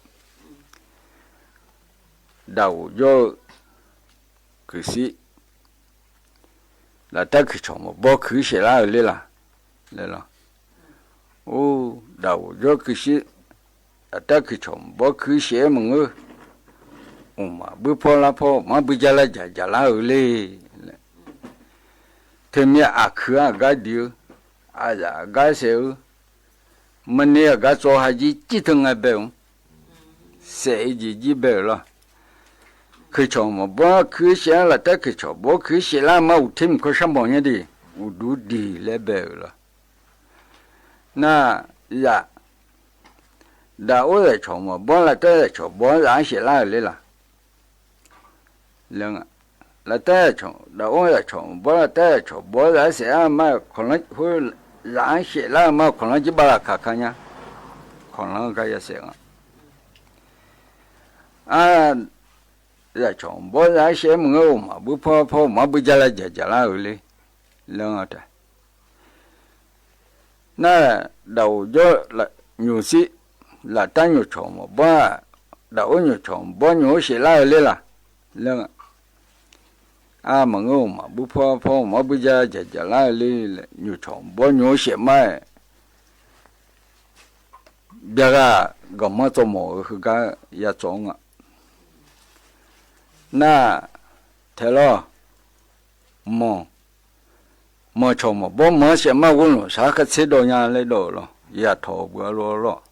Daqghof jawr-eu kuiqshir, laftav kuiqcawq maqbawr kuiq-ir shaeflar-eu ler laq? Laer lawr. Or, daqghof jawr kuiqshir, laftav kuiqcawq maqbawr kuiq-ir shaef-aer maqngeur. Mqmaq buir pawr lar pawr, maqbui ja lavjaq jaqlar-eu ler laer. Teumir aqkuir-anr aqgar diq-eu, aqzaf aqgar saef-eu, maqni aqgar tsawv ha jir cir teu ngae bae-eu, saef-eu jeq jir bae-euq lawr. Kuiqcawq maqbawr kuiq-ir shaef-anr laftav kuiqcawq bawr kuiq-ir shaeflar ma uqter mqkawr sharmawf nya de, uqdur diq laer bae-euq lawr. Nar, zaq, daqor zaqcawq maqbawr laftav zaqcawq bawr zaq-anr shaeflar-euq ler laq? Laer nga. Laftav zaqcawq, daqor zaqcawq maqbawr laftav zaqcawq bawr zaq-anr saef-ar ma khoer, zaq-anr shaeflar-eu ma kawqlanr jir bavlaq kaq ka nya. Kawqlanr gar ya saef nga. Ar, zaqcawq maqbawr zaq-anr shaef-aer maqngeur, mqmaq buir pawr pawr maqbui ja lavjaq jaqlar-euq ler. Laer nga taef. Nar, daqghof jawr nymqshir, laftav nymqcawq maqbawr-aq, daqor nymqcawq maqbawr nymq-or shaeflar-eu ler laq? Laer nga. Ar, maqngeur, mqmaq buir pawr pawr maqbui ja jaqjaqlar-eu ler laer, nymqcawq maqbawr nymq-or shaef mar-aer, byaghaq gaqmanr tsawv mawf-eu heugar ya tsawv-anr nga. Nar, taeq lawr, manq, manqcawq maqbawr manq-anr shaef mar ghoer lanq shaq-ar khartser dawv nya laer dawv-euq lawr, yatawq-euq beu-a lor lawr.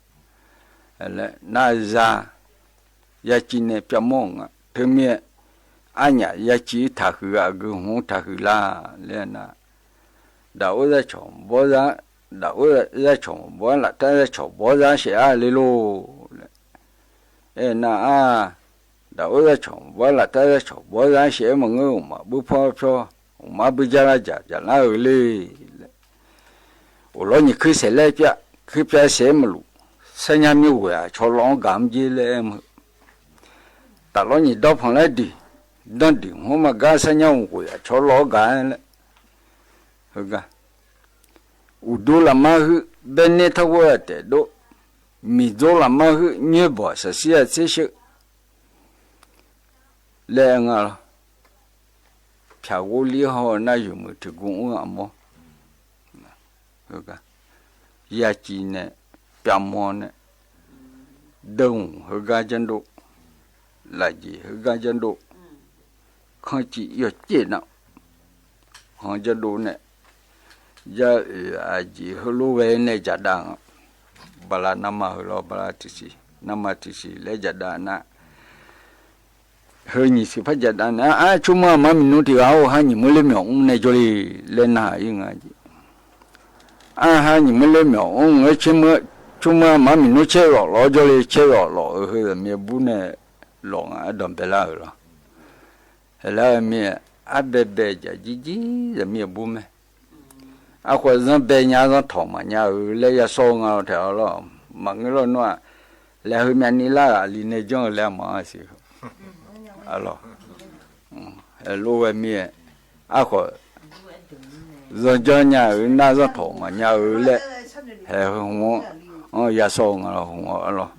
Nar za, yaciv nae pyavmawr-euq nga. Teumirnae arnyaf yaciv-ir taqhuiq ghaq, aqgeu hmq-anr taqhuiq la laer nar, daqor zaqcawq maqbawr za, daqor zaqcawq maqbawr laftav zaqcawq bawr za shaef-ar le lor laer. Aernar nar-aq, daqor zaqcawq maqbawr laftav zaqcawq bawr za shaef-aer maqngeur, mqmaq buir pawr pyawr, mqmaq buir ja lavjaq jaqlar-euq ler laer. Uqlawr nyiq kuir saeq laer pyav, kuir pyav saeq-aer maqluf, sarnyar mir ghoeq-aq cawlawv-anr gaq mr jer laer aer ma. Taflawr nyiq dawr panq laer diq, danr diq hmq-anr maqgar sarnyar ghoeq-aq cawlawv-anr gaq-aer laer. Heugar, uqdur lafmar huir baerner targhof-a taef dov, miqdzor lafmar huir nyoer bawq saqsir-a tser sheuv laer aer nga lawr. Pyaq ghov lir haw-eu nar yawmuiq tiq gu mr-eu aqmawr. Yaciv nae, pyavmawr nae, deuvmq heugar janrdov, lafjeq heugar janrdov, kanrciv yawcaev nar, han janrdov nae, ja oeq aqjeq heulof ghae nae jaqdav nga. Bala narma heu lawr bala tiqsiq, narma tiqsiq laer jaqdav nar, heu nyiq siq par jaqdav nae, ar, tsawrmyanr aqmar miqnmr tiq ghaq-or, ha nyiq muir ler myawf mr nae jawr le laer nar-ir nga jeq. Ar, ha nyiq muir ler myawf mr-aer caer mr, tsawrmyanr aqmar miqnmr caer ghawf lawf-awr jawr le, caer ghawf lawf-eu heu zaqmiq bur nae lawf nga, ardanq baelar-euq lawr. Haeqlar-eu mir-aer, Arbaebae jaq jirjir zaqmir aqbur mae. Arkhawf zanrbae nya zanrtawq maqnya-eu laer yashawr-eu nga lawr taef-a lawr. Maqngeur lawr nar-aq, laeqheu myavni lar-euq aqli nae janr-eu laer maq-anr siq. Arlawr, lof-aer mir-aer, arkhawf zanrjanr nya-euq nar zanrtawq maqnya-eu laer, haeq heu hmq-anr yashawr-eu nga lawr, hmq-anr lawr.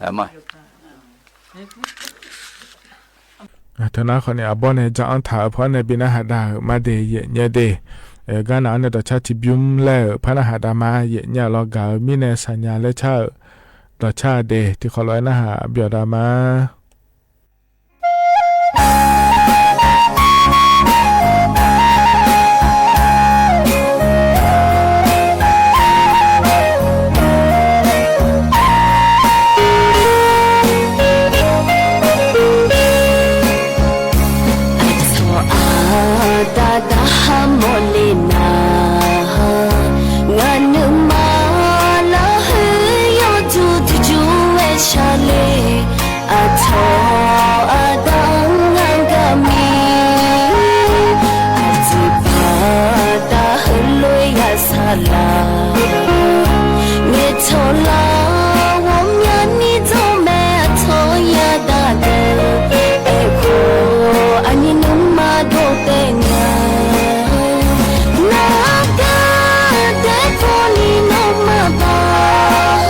Haeq ma. Teunar khawf ni arbawr nae jan-anr taq-euq paw-anr nae bi narhaq dav-euq ma de, yaef nyae de. Gar nav-anr nae dawqcar tiqbymr laer-euq par narhaq dav ma, yaef nyae lawr gaq-eu mirnae saqnya laer car-euq dawqcar de, tiqkhawf lof-aer narhaq byawq dav ma. Aqcawq aqda darha mawrle nar, ngaq nuima larheuq yawduq duqjur aer shar le. Aqcawq aqda-anr ngar gaq mir, aqduiq baqda heulof-aer ya saqlaq. Ngaeqcawq lar ghawqmyani dawr mae, aqcawq yadaq deuq. Aerkhawf aqnyir nuima dov taef nya. Nar gar daef pawni nawmaf baq,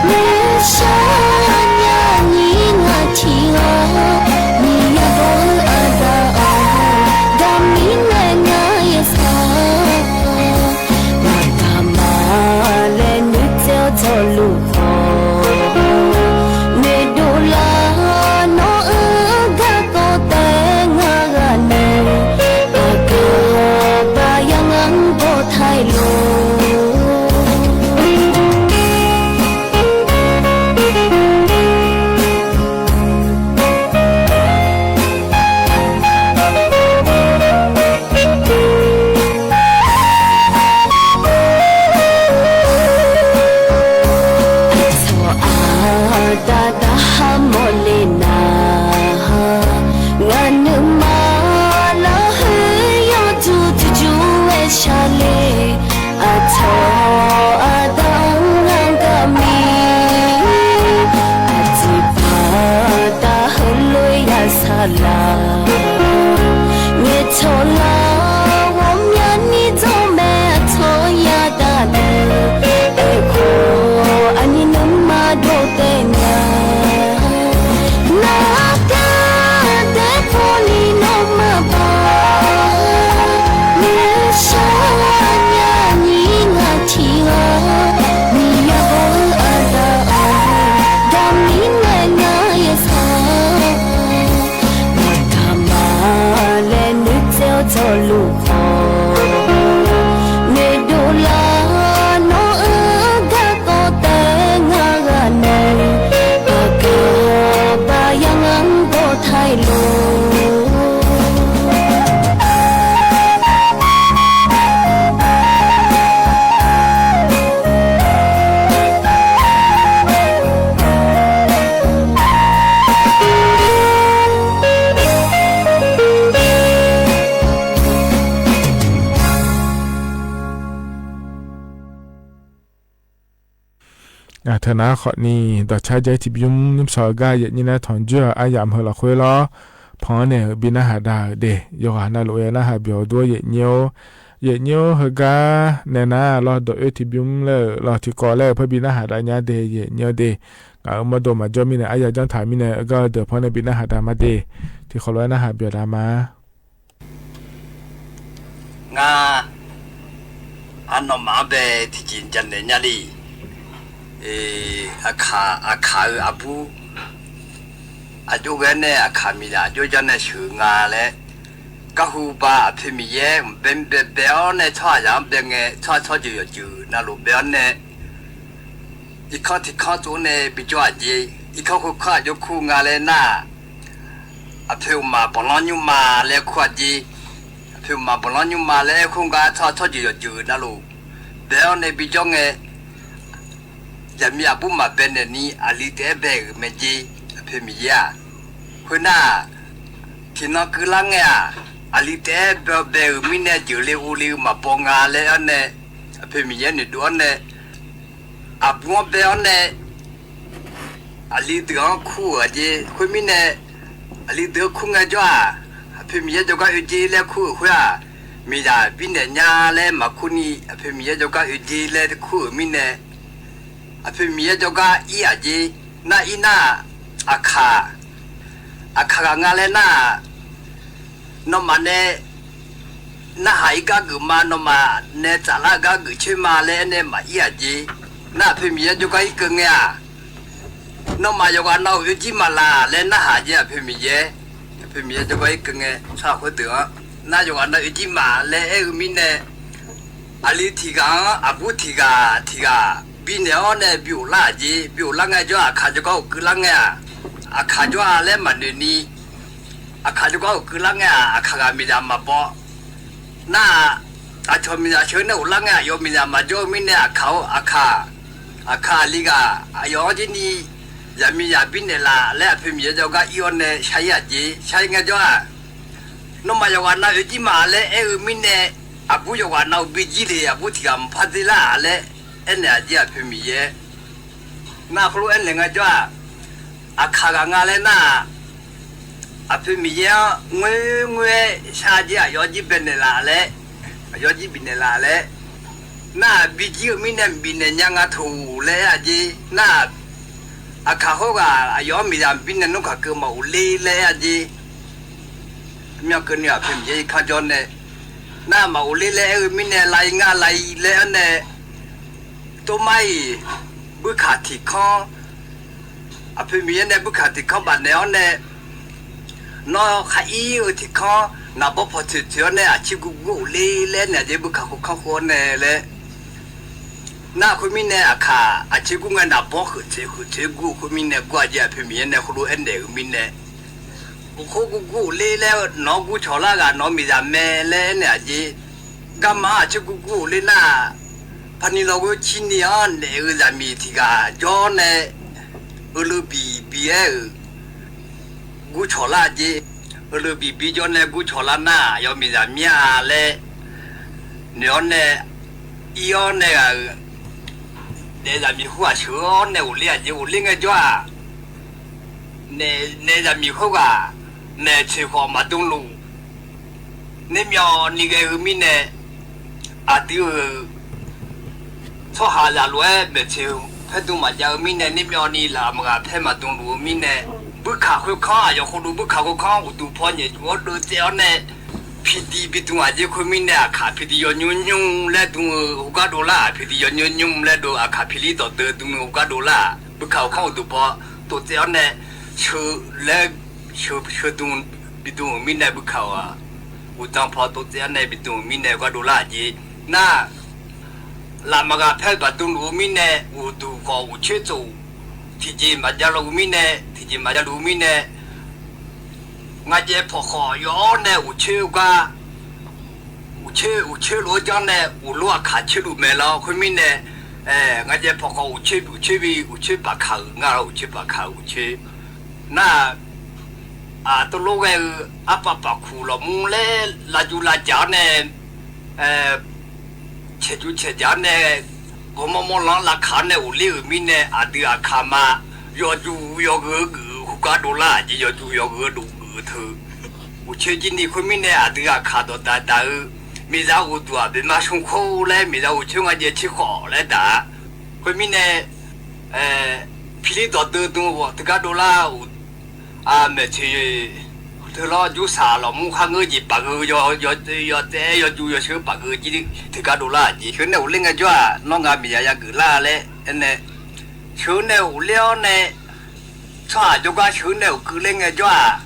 nuishar nya nyir ngaq tiq ghaq. Miqyaer baw-eu aqda-anr, daqmir nae ngar yaeq saq. Maqdaq ma laer nuitsaev-awr tsawrluf khawf, noeqdov lar nawr-eu garkawv taef ngar ghaq nae, aqgaf baq yar ngar-anr baw tae lor. Aqcawq aqda darha mawrle nar, ngaq nuima larheuq yawduq duqjur aer shar le. Aqcawq aqda-anr ngar gaq mir, aqduiq baqda heulof-aer ya saqlaq. Ngaeqcawq lar ghawqmyani dawr mae, aqcawq yadaq deuq. Aerkhawf aqnyir nuima dov taef nya. Nar gar daef pawni nawmaf baq, nuishar nya nyir ngaq tiq ghaq. Miqyaer baw-eu aqda-anr, daqmir nae ngar yaeq saq. Maqdaq ma laer nuitsaev-awr tsawrluf khawf, noeqdov lar nawr-eu garkawv taef ngar ghaq nae, aqgaf baq yar ngar-anr baw tae lor. Aqteu nar khawfni, dawqcar jaer tiqbymr nymrshawq-eu gar yaeqnyir nae tanqjoer-euq aryamq heu lafkhoer lawr, pan-anr nae-euq bi narhaq dav-euq de, yawqghaq navluf-aer narhaq byawq dur-awr yaeqnyir-or. Yaeqnyir-or, heugar nae nar lawr dawq oer tiqbymr laer-euq lawr tiqkawv laer-euq par bi narhaq dav nya de, yaeqnyir-or de. Ngaq-euq mawrdo maqjawr mirnae arya janr taq mirnae, heugar-eu deuq pan-anr nae bi narhaq dav ma de. Tiqkhawf lof-aer narhaq byawq dav ma. Ngar, arnawmaf-anr bae tiqjeq janaeq nya le. Aqkaq, aqkaq-euq aqbur, aqjox ghae nae aqkaq miqzaq aqjox janr nae sheuq nga laer, garhu ba aqpoeq Miqyaer mqbae mr bae bae-awr nae tsawrhaqzaq-anr bae ngae, tsawrhaq tsawrjeuq yawqjeuq navluf bae-awr nae, irkanr tiqkanr tsov nae bijawr-aq jeq, irkanr khoerkanr aqjox kur nga laer nar-aq, aqpoeq uqmaq banqlanr nymrma laer kur-aq jeq, aqpoeq uqmaq banqlanr nymrma laer aer khoer gar tsawrhaq tsawrjeuq yawqjeuq navluf bae-awr nae bijawr ngae, zaqmiq aqbur maqbae naeq ni aqli taef-aer bae-euq mae jeq, aqpoeq Miqyaer-aq. Khoernar-aq, Tiqnan keuvlar ngae-aq, aqli taef-aer bae-euq mirnae jeuqle ovle-eu maqbaw nga laer-awr nae, Aqpoeq Miqyaer noeqdov-awr nae, aqbur-anr bae-awr nae, aqli deuq-anr kur-euq aqjeq khoermirnae, aqli deuq-anr kur ngaejawr-aq, Aqpoeq Miqyaer jawrgar oejer laer kur-euq khoer-aq, miqzaq birnaeq nya laer maqkur ni, Aqpoeq Miqyaer jawrgar oejer laer kur-euq mirnae, Aqpoeq Miqyaer jawrgar ir-aq jeq, nar ir nar-aq, aqkaq, aqkaq ghaq nga laer nar-aq, nawmaf nae narhaq ir gar geuf ma, nawmaf nae tsaflar-eu gar geuf coer ma laer aernae maqir-aq jeq. Nar Aqpoeq Miqyaer jawrgar irkeuv ngae-aq, nawmaf yawqghaq nav-euq oerjir maqlaq laer narhaq jeq. Aqpoeq Miqyaer, Aqpoeq Miqyaer jawrgar irkeuv ngae, tsawrhaq khoerdeuq-anr nar yawqghaq nav oerjir maqlaq laer aer-eu mirnae, aqli tiq ghaq-anr aqbur tiq ghaq tiq ghaq binaeq-awr nae bi ghoflar-aq jeq. Bi ghoflar ngaejawr-aq, aqkaq jawrgar ghofkeuvlar ngae-aq, aqkaq jawr-a laer maqnoeq ni, aqkaq jawrgar ghofkeuvlar ngae-aq, aqkaq ghaq miqzaq maqbaw. Nar-aq, aqcawq miqzaq sheuq-eu nae ghoflar ngae, aqyawf miqzaq maqjawr-eu mirnae, aqkaq-or, aqkaq, aqkaq aqli ghaq aqyawf-anr jir ni zaqmiqzaq birnaeq laf laer Aqpoeq Miqyaer jawrgar ir-awr nae shar ir-aq jeq. Shar ir ngaejawr-aq, nawmaf yawqghaq nav oerjir ma laer aer-eu mirnae, aqbur yawqghaq nav-euq bijir le, aqbur tiq ghaq maqpar dzerlar-aq laer aernaeq-aq jeq. Aqpoeq Miqyaer nar heulof aernaeq ngaejawr-aq, aqkaq ghaq nga laer nar-aq, Aqpoeq Miqyaer-anr ngoerngoer-aer shar-a jeq, aqyawf jir baenaeq laf laer, aqyawf jir bifnaeq laf laer, nar-aq bijir-eu mirnae bifnaeq nya nga toq laer aer-a jeq. Nar-aq, aqkaq khoerghaq aqyawf-anr miqzaq binaeq nmr kaqkeuv maqghofler laer aer-a jeq. Myanr keuvni Aqpoeq Miqyaer irkanr jawr nae, nar-aq maqghofler laer aer-eu mirnae, lav ir ngar lav ir laer-awr nae, tormar-iq buirkaq tiq kanr, Aqpoeq Miqyaer nae buirkaq tiq kanr bafnaeq-awr nae, nawr khar ir-eu tiq kanr naqbawr paw tsoeq tsoeq-awr nae, aqcir gurgur ghofler laer naeq-a jeq, buirkaq khoerkanr khoer-awr nae laer. Nar khoermirnae, aqkaq aqcir gur ngae naqbawr khoeqtsoeq khoeqtsoeq gur-eu khoermirnae, gur-a jeq. Aqpoeq Miqyaer nae heulof aernaeq-euq mirnae, khoer gurgur ghofler laer nawq-anr gur cawqlar ghaq nawq-eu miqzaq mae laer aernaeq-aq jeq. Garma-anr aqcir gurgur ghofler nar-aq, paqni lawghoer cirni-anr naef-eu zaqmiq tiq ghaq jawr nae, euleuf biq biq-aer-euq gur cawqlar-a jeq. Euleuf biq biq jawr nae gur cawqlar nar, aqyawf miqzaq mir-a laer noeq-awr nae, ir-awr nae ghaq-euq naef zaqmiq khoerghaq sheuq-awr nae ghofler-aq jeq. Ghofler ngaejawr-aq, naef zaqmiq khoerghaq maeqtsoeq khawf maqdmluf, nermyawvni ghae-eu mirnae, aqdui-euq tsawrhaq zaqlof-aer maeqtsoeq paer dm maqjav-eu mirnae, nermyawvni laf maqghaq paer maqdmluf-eu mirnae, buirkaq khoerkanr, aqyawf khawdov buirkaq khoerkanr uqduq paw nyaef juf-awr deuvtsaev-awr nae, piqdiq bidm-aq jeq. Khoermirnae, aqkaq piqdiq yawnymr nymr laer dm-eu heugar dovlar-aq, piqdiq yawnymr nymr laer dov, aqkaq piqlir dawqdeuv dm-eu heugar dovlar-aq, buirkaq khoerkanr uqduq paw tov tsaev-awr nae, sheu laer sheu sheu dm bidm-euq mirnae, buirkaq-aq uqdzan paw tov tsaev-awr nae bidm-euq mirnae heugar dovlar-aq jeq. Nar, laf maqghaq paer-eu baqdm luf-eu mirnae, uqduq khawf uqcoer tsof tiqjeq maqjav luf-eu mirnae, tiqjeq maqjav luf-eu mirnae, ngaqjaev pawqkhawf yawf-awr nae uqcoer gar, uqcoer uqcoer lof-aer janr nae uqlof aqkaq coer luf mae lawr. Khoermirnae, ngaqjaev pawqkhawf uqcoer uqcoer bi uqcoer paqkaq-euq nga lawr, uqcoer paqkaq-euq uqcoer. Nar, aqtov lof ghae-eu arpav paqkuq lawqmur laer lavjuv lavjaq-awr nae, caeqjuv caeqjaq-awr nae, ghawrmawr mawr lan-anr lavkaq-awr nae ghofler-euq mirnae, aqdui aqkaq ma yawjuv yawgheu-eu geuf-eu heugar dovlar-aq jeq. Yawjuv yawgheu-eu dov geuf-eu teu, uqcoer jir ni. Khoermirnae, aqdui aqkaq dawqdaq daq-eu, miqzaq uqduq-aq baeqma smr khoer laer, miqzaq uqcoer ngaqjaev coer khawf laer daq-a. Khoermirnae, piqlir dawqdeuv dm-eu khawf teugar dovlar-euq, maeqtsoeq teu lawr, jursaq lawqmur kharngeur jeq paqgeu, yawtsaev-aer yawjuv yawsheu paqgeu jir teugar dovlar-aq jeq. Sheuq-eu nae ghofler ngaejawr-aq, nawr ngaq miqzaq yageuf lar laer aernae, sheuq-eu nae ghofler-awr nae, tsawrhaq jawrgar sheuq-eu nae ghofkeuvler ngaejawr-aq,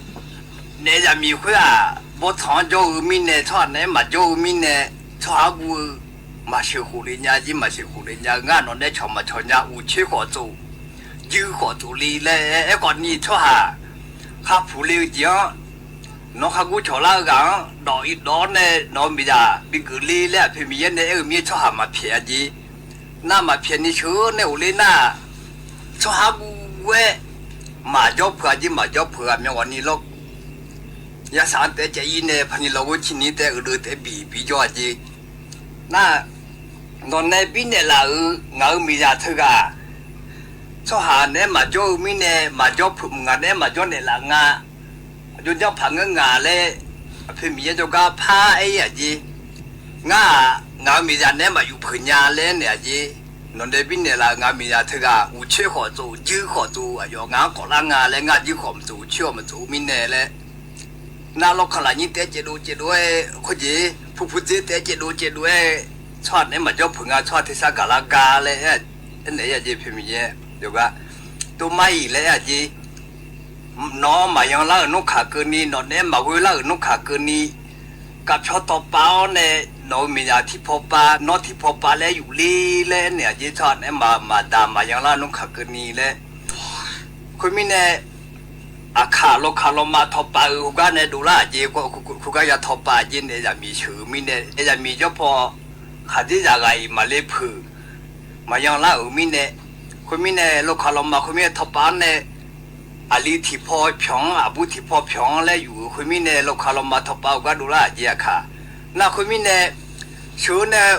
naef zaqmiq khoer-aq, bawrtsanq-anr jawr-eu mirnae, tsawrhaq naeq-aer maqjawr-eu mirnae, tsawrhaq argu-eu maqsheuq khof le nya jir, maqsheuq khof le nya-eu ngar, nawq nae cawq maqcawq nya. Uqcoer khawf tsof, juir khawf tsof le laer aerkhawf ni, tsawrhaq kharpuq le-eu jeq-anr, nawq khargur cawqlar-eu ghaq-anr dawq ir dawq-awr nae nawq-eu miqzaq bigeuf le laer Aqpoeq Miqyaer nae aer-eu mir-aer, tsawrhaq maqpyaeq-a jeq. Nar maqpyaeq ni sheuq-eu nae ghofler nar, tsawrhaq argu-aer maqjawr peuq-a jeq. Maqjawr peuq ghaq myanr ghawq ni lawr. yasaq-anr taef-aer caev-ir nae paqniq lawghoer cirni taef-aer euqdeuv taef-aer bi bijawr-a jeq. Nar, nawqnae birnaeq laf-euq ngaq-euq miqzaq teughaq, tsawrhaq naeq-aer maqjawr-eu mirnae maqjawr peuq, ngaq naeq-aer maqjawr naeqlaf nga. Aqjox janr paq ngeur nga laer, Aqpoeq Miqyaer jawrgar par-aer-ir-aq jeq. Ngar-aq, ngaq-euq miqzaq naeq-aer maqyuf peuq nya laer aernaeq-aq jeq. Nawqnae birnaeq laf-euq ngaq-euq miqzaq teughaq uqcoer khawf tsof, juir khawf tsof, aqyawf ngaq-anr kawf lar nga laer, ngar juir khawf maqtsof, uqcoer-awq maqtsof-eu mirnae laer, nar lawrkanq lafnyir taef-aer caevdov caevdov-aer khoerjeq, pu pu dzer taef-aer caevdov caevdov-aer, tsawrhaq naeq-aer maqjawr peuq nga, tsawrhaq tersar gaqlar gar laer aernaeq-ir-aq jeq. Poeq Miqyaer yawgar, Tov mar-iq laer aer-aq jeq. Nawq-anr maqyan lar-euq nmr kaq keuvni, nawq naeq-aer maqghoe lar-euq nmr kaq keuvni, kavpyawr tawv pav-awr nae, nawq-euq miqzaq tiqpaw pav, nawr tiqpaw pav laer yufler laer aernaeq-aq jeq. Tsawrhaq naeq-aer maqdaq maqyan lar-euq nmr kaq keuvni laer. Khoermirnae, aqkaq lawkaq lawma tawv pav-eu khoergar nae dovlar-aq jeq, khoergar ya tawv pav jeq naeq zaqmiq sheuq-eu mirnae, naeq zaqmiq jawr paw khaqdzerzaq ghaq-iq maqle peuq, maqyan lar-euq mirnae, khoermirnae lawkaq lawma khoermirnae tawv pav-anr nae, aqli tiqpaw pyawq-anr, aqbur tiqpaw pyawq-anr laer yuf-euq khoermirnae, lawkaq lawma tawv pav-eu gar dovlar-aq jeq aqkaq. Nar khoermirnae, sheuq-eu nae,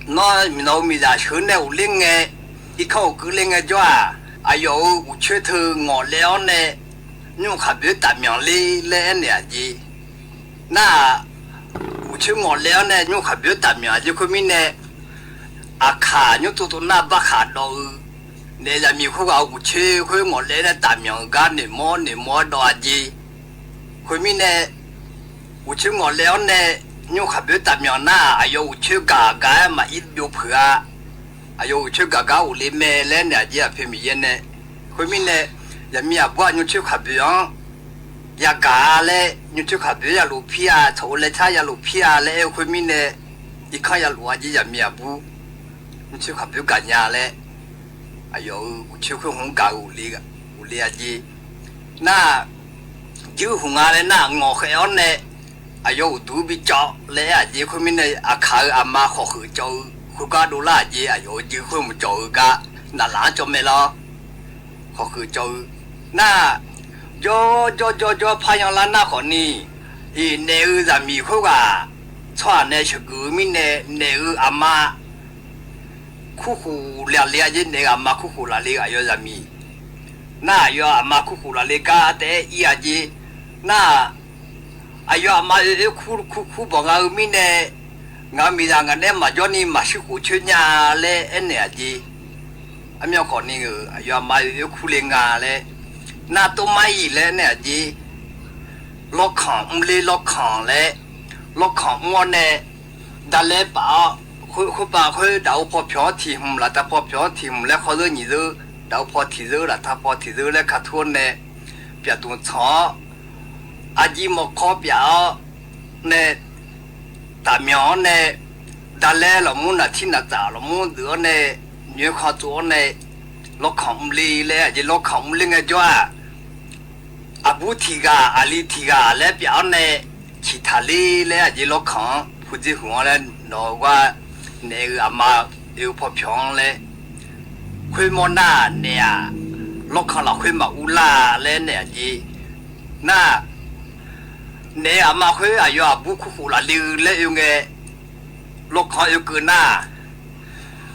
nawr nawq-eu miqzaq sheuq-eu nae ghofler ngae, irkanr ghofkeuv ler ngaejawr-aq, aqyawf-euq uqcoer teu ngawqlaev-awr nae, nymr khaqboeq-aer tafmyanq ler laer aernaeq-aq jeq. Nar-aq, uqcoer ngawqlaev-awr nae nymr khaqboeq-aer tafmyanq-aq jeq khoermirnae, aqkaq nymr tsov tsov nar barkhaq dawv-eu, naeq zaqmiq khoerghaq-euq uqcoer khoer ngawqlaev nae tafmyanq-euq gar noeqmawr noeqmawr-aer dawv-a jeq. Khoermirnae, uqcoer ngawqlaev-awr nae nymr khaqboeq-aer tafmyanq nar-aq, aqyawf uqcoer gaq gaq-aer maqir byov peuq-a. Aqyawf uqcoer gaq gar ghofle mae laer naeq-aq jeq, Aqpoeq Miqyaer nae. Khoermirnae, zaqmiq aqbur-aq nymr coer khaqboeq-anr yagaq-a laer, nymr coer khaqboeq-anr yaluf pir-a, tsawq-eu laer tar yaluf pir-a laer aer-eu khoermirnae, irkanr yaluf-a jeq, zaqmiq aqbur nymr coer khaqboeq gaqnya laer, aqyawf-euq uqcoer khoer hmq-anr gaq-eu ghofle-a jeq. Nar-aq, juir huq nga laer nar-aq, ngawq khaeq-awr nae aqyawf uqduq bicawv laer aer-aq jeq khoermirnae, aqkaq-euq aqma khawf kheuf cawv-eu khoergar dovlar-aq jeq, aqyawf-euq juir khoer hmq cawv-eu gar naqlaf-anr cawv mae lawr. Khawf kheuf cawv-eu nar-aq, jawr jawr jawr jawr paryan lar nar khawfni, iq naeq-eu zaqmiq khoerghaq tsawrhaq nae sheuqgeuf-eu mirnae, naeq-euq aqma kurkhof laqle-a jeq, naeq-euq aqma kurkhof laqle-eu aqyawf zaqmiq. Nar-aq, aqyawf aqma kurkhof laqle gar taef-aer ir-a jeq. Nar-aq, aqyawf aqma oe oer kur kur kur bawq nga-eu mirnae, ngaq-euq miqzaq ngaq nae maqjawr ni maqshir khof coer nya laer aernaeq-aq jeq. Armyan khawfni-euq aqyawf aqma oe oer kur le nga laer, nar tov mar-iq laer aernaeq-aq jeq. Lawrkanq mrler lawrkanq laer, lawrkanq mr-awr nae daqlaer paf-awr, khoerpav khoer daqov paw pyawq-anr tiq hmq, laftav paw pyawq-anr tiq hmq laer, khawr zeur nyiq zeur, daqov paw tiq zeur, laftav paw tiq zeur laer ka tur-awr nae, pyaf dmq tsanq-awr, arjir mawrkawr pyaf-awr nae, tafmyanq-awr nae, daqlaer lawqmur naqtir naqtsaf lawqmur deuq-awr nae, nyoerkhanq tsov-awr nae, lawrkanq mrler laer-aq jeq, lawrkanq mrler ngaejawr-aq, aqbur tiq ghaq aqli tiq ghaq laer pyaf-awr nae, ciqtaq ler laer-aq jeq, lawrkanq-anr pudzer huq-anr laer nawq-eu gar naeq-euq aqma oe-eu paw pyawq-anr laer, khoermawr nar-aq naeq-aq, lawrkanq lafkhoer maqur lar laer naeq-aq jeq. Nar-aq, naeq-euq aqma khoer aqyawf aqbur kurkhof laqle-eu laer oe ngae, lawrkanq oekeuv nar,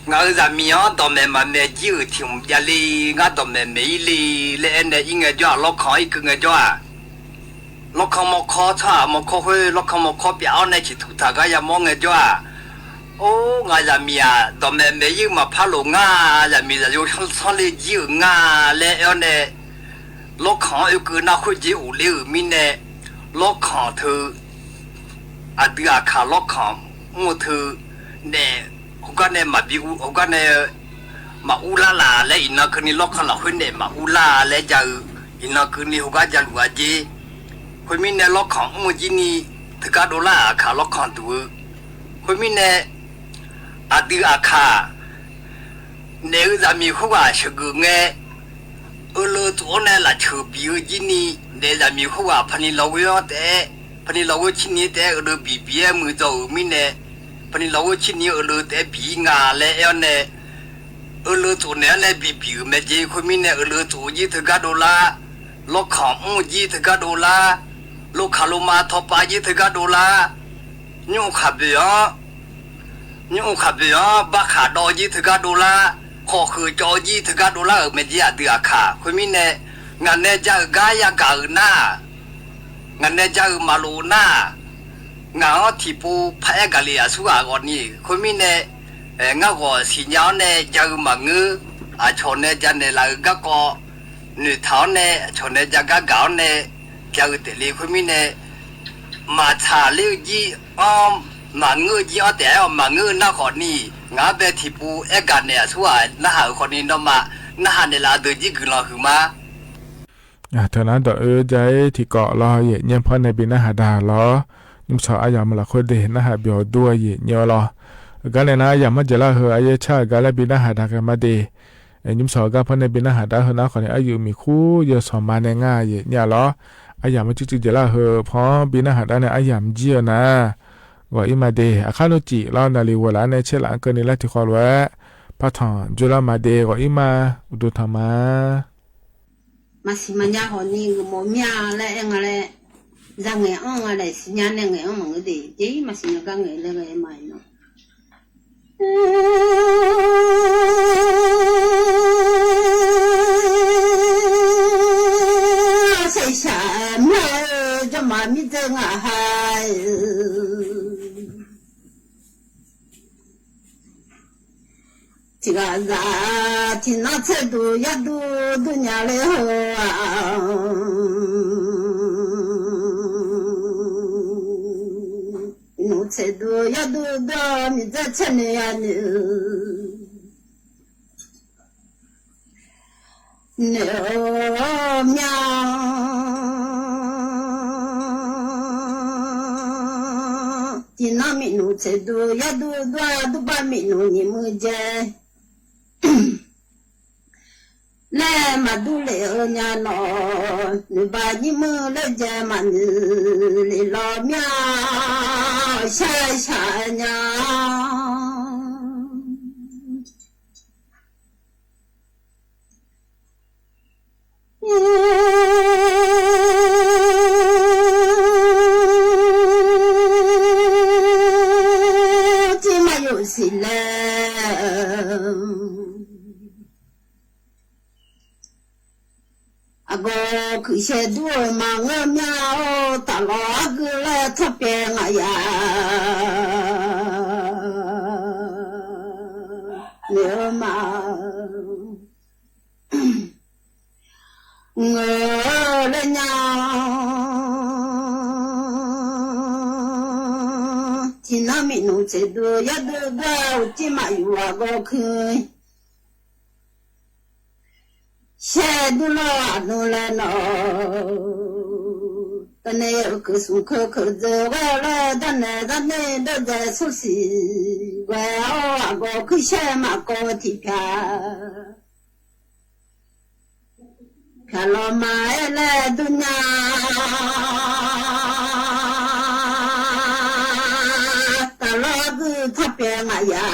ngaq-euq zaqmiq-anr dawqmaeq maqmaeq jir-euq tiq hmq javle, ngar dawqmaeq maeq-ir le laer aernae ir ngaejawr-aq, lawrkanq-anr irkeuv ngaejawr-aq, lawrkanq mawrkawr, tsawrhaq mawrkawr khoer lawrkanq mawrkawr pyaf-awr nae ciqtuq taq gar yamawr ngaejawr-aq, or, ngaq zaqmiq-aq, dawqmaeq maeq-ir-eu maqpar loq ngar, zaqmiq zaqyo sanr le jir-euq ngar laer aer-awr nae, lawrkanq-anr oekeuv nar khoerjeq ghofler-euq mirnae, lawrkanq teu, aqdui aqkaq lawrkanq mr-eu teu, naef heugar nae maqbi, heugar nae maqur lar laf laer, iqnan keuvni lawrkanq lafkhoer naef maqur lar laer ja-eu, iqnan keuvni heugar jaluf-a jeq. Khoermirnae lawrkanq mr-eu jir ni teugar dovlar-aq, aqkaq lawrkanq duq-eu. Khoermirnae aqdui aqkaq naef-eu zaqmiq khoerghaq sheuqgeuf ngae, euleuf tsof-awr nae lafceuq bif-eu jir ni, naef zaqmiq khoerghaq paqniq lawghoer-anr taef-aer, paqniq lawghoer cirni taef-aer euleuf bif bif-aer muiqdzaw-euq mirnae, paqniq lawghoer cirni euleuf taef-aer bif-ir nga laer aer-awr nae, euleuf tsof naeq-anr nae bif bif-euq mae jeq. Khoermirnae euleuf tsof-eu jir teugar dovlar, lawrkanq mr-eu jir teugar dovlar, Lokaq loma tawpav jir teugar dovlar, nymr uqkaq boeq-anr, nymr uqkaq boeq-anr barkhaq dawv jir teugar dovlar, khawf huiq cawv jir teugar dovlar-euq maeqjir aqdui aqkaq khoermirnae, ngaq nae ja-eu gar yagaq-eu nar-aq, ngaq nae ja-eu maqlof nar-aq, ngaq-anr tiqpov paraer gaqle aqsurghaq ghawqni khoermirnae, ngar ghawq siqnya-awr nae ja-eu maqngeur. Aqcawq nae janaeq laf-eu garkawv noeqtaq-awr nae, aqcawq nae ja gar gaq-awr nae ja-eu taefle khoermirnae, maqtsaq ler-eu jir-anr, maqngeur-eu jir-anr taef-aer-awq. Maqngeur-eu nar khawfni, ngaq-anr bae tiqpov aer gaq naeq aqsurghaq narhaq-euq khawfni nawmaf narhaq naeqlaf-eu deuq jir guiqlanq huiqma. Teunar dawq oe ja-ir tiqkawv lawr, yaeqnyaer paw nae bi narhaq da lawr. Nymrshawq aryamq lafkhoer de narhaq byawq dur-eu yaeqnyaer-awr lawr. Heugar nae nar aryamq marjaeqlar-eu heu aryaer car-euq gar laer bi narhaq da ghae ma de. Nymrshawq gar paw nae bi narhaq dar heu nar khawfni aryuif miqkhur yawsanq ma nae ngar yaeqnyaer lawr. Aryamq mar cuivcuiv jaeqlar-eu heu paw-anr bi narhaq dar nae aryamq jir-eu nar, ghawq-ir ma de. Aqkar nmr cif lawr, naqliq ghawqlaf nae caerlaf-anr keuvni lar tiqkhawv lof-aer, partanq dzoerlar ma de. Ghawq-ir ma, uqduq tanq ma. Maqsiq maqnya hawq ni geufmawf mir-a laer aer nga laer, zangaeq-anr nga laer siqnya nae ngaeq-anr maqngeur de, jeq-ir maqsiq nya gar ngaeq laer ghae ma-iq nawr. Shaqshaq mr-eu jawrmaf mirdzer ngaq ha-eu, tiqghaq zaq tiqnan tserduq yarduq durnya ler heu-aq, iqnmq tserduq yarduq dur-awr miqdzaer tser noeq ya noeq-eu noeq-eu mya tiqnan miqnmq tserduq yarduq dur-a, durbar miqnmq nyiq muiq jae laer maqdur lef-eu nya nawq, noeqbaq nyir muir laer jae maqnoeq lef lawq mya, shaqshaq nya Tirmar yuf siq laer, aqgawq kuiqshae dur-eu maqngeur mya-awr, taflawq argui laer tawrpyaev ngaq ya noeq-eu ma. Ngeur laer nya tiqnan miqnmq tserduq yarduq dur-a, uqcif maqyuf aqgawq kuiq shaer dur lawr aqnmr laer nawq. Tavnae-euq keuq smq keuv keuq dzeur ghae-eu laer darnaeq darnae dawrdzae sursiq ghae-awr, aqgawq kuiq shaer maqkawv tiqpyaq pyaq lawq ma-aer laer dur nya. Taflawq argui tawrpyaev ngaq ya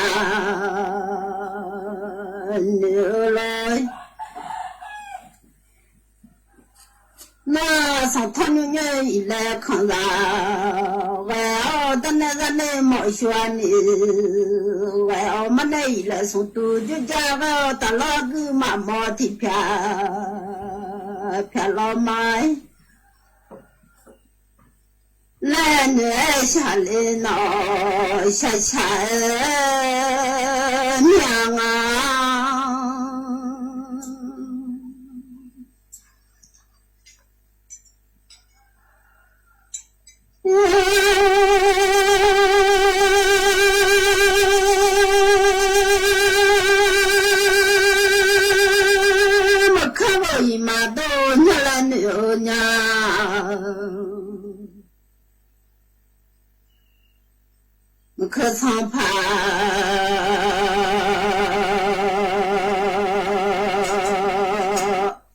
noeq-eu lawr. Nar sanqtawr nymr nymr-eu iqlaeq kanqzaq ghae-awr, darnae zarnae mawf shuq-a ni ghae-awr, marnae iqlaeq smq tuq jurjar ghae-awr, taflawq argui maqmawf tiqpyaq pyaq lawq ma-aer laer noeq-aer shaqle nawq, shaqshaq-aer mir-a nga. Maqkar ghawq-iq maqdov nya laer noeq-eu nya. Maqkar sanqpaq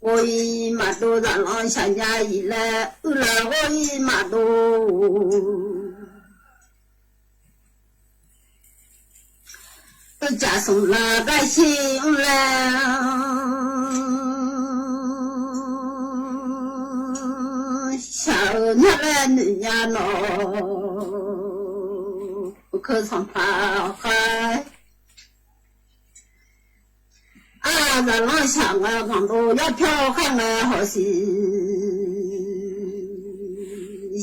ghawq-iq maqdov, zaqlanr shaqnya-iq laer uiqlar ghawq-iq maqdov. Uiqcaf smq la garshir mr laer shaq-eu nar laer laer noeqnya nawq. Uqkeuv sanqpaq khaer, arzaqlanr shaq ngae, ghanqdov yarpyawr khaer ngae hawsiq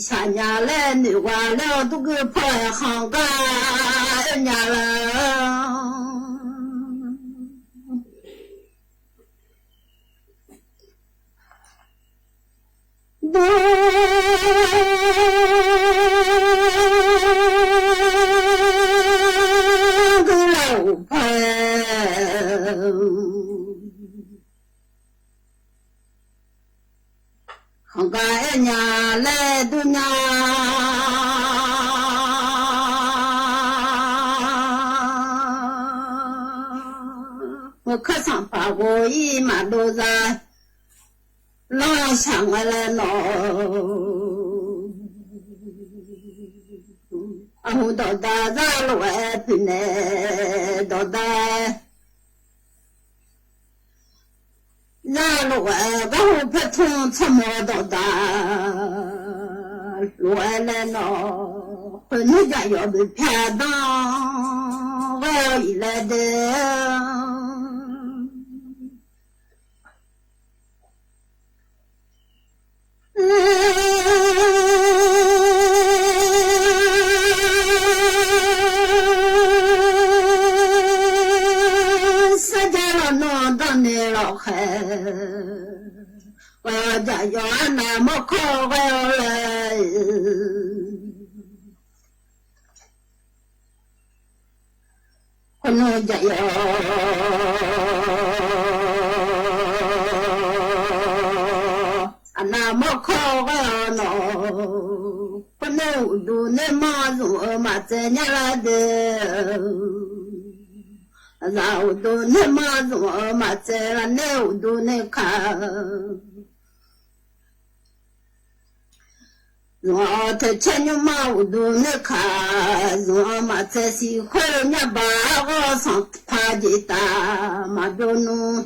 shaq nya laer noeq gha laer-awr, durgui paw-aer khanqgar oernya lar. Durgui lar-euq paw-aer khanqgar oernya laer durnya. Meuq keuv sanqpaq ghoe-ir maqdov za. Lanr shaq ngae laer nawq. Aqhu dawqda zar lof-aer poeqnaeq dawqda. Zar lof-aer garhu paertmr tsawrmawr dawqda. Lof-aer laer nawq. Khoeqnmr jaqyawf boeqpyar danr ghae-awr iq laer de. Sarjax lawq nawr danrnaeq lawqkhaeq, ghae-awr jaqyawf arnav mawrkawr ghae-awr laer. Khoernar jaqyawf arnav mawrkawr ghae-awr nawq. Khoernar uqduq naermanr zmq-eu maqtsaev nya lar de. Aqzaf uqduq naermanr zmq-eu maqtsaev lar nae uqduq naerkaq zmq-awr, toeqcaer nymrma uqduq naerkaq zmq-awr, maqtsaev siq khoer nyarba arghawr sanqpaq jeq taf maqbyov nmr.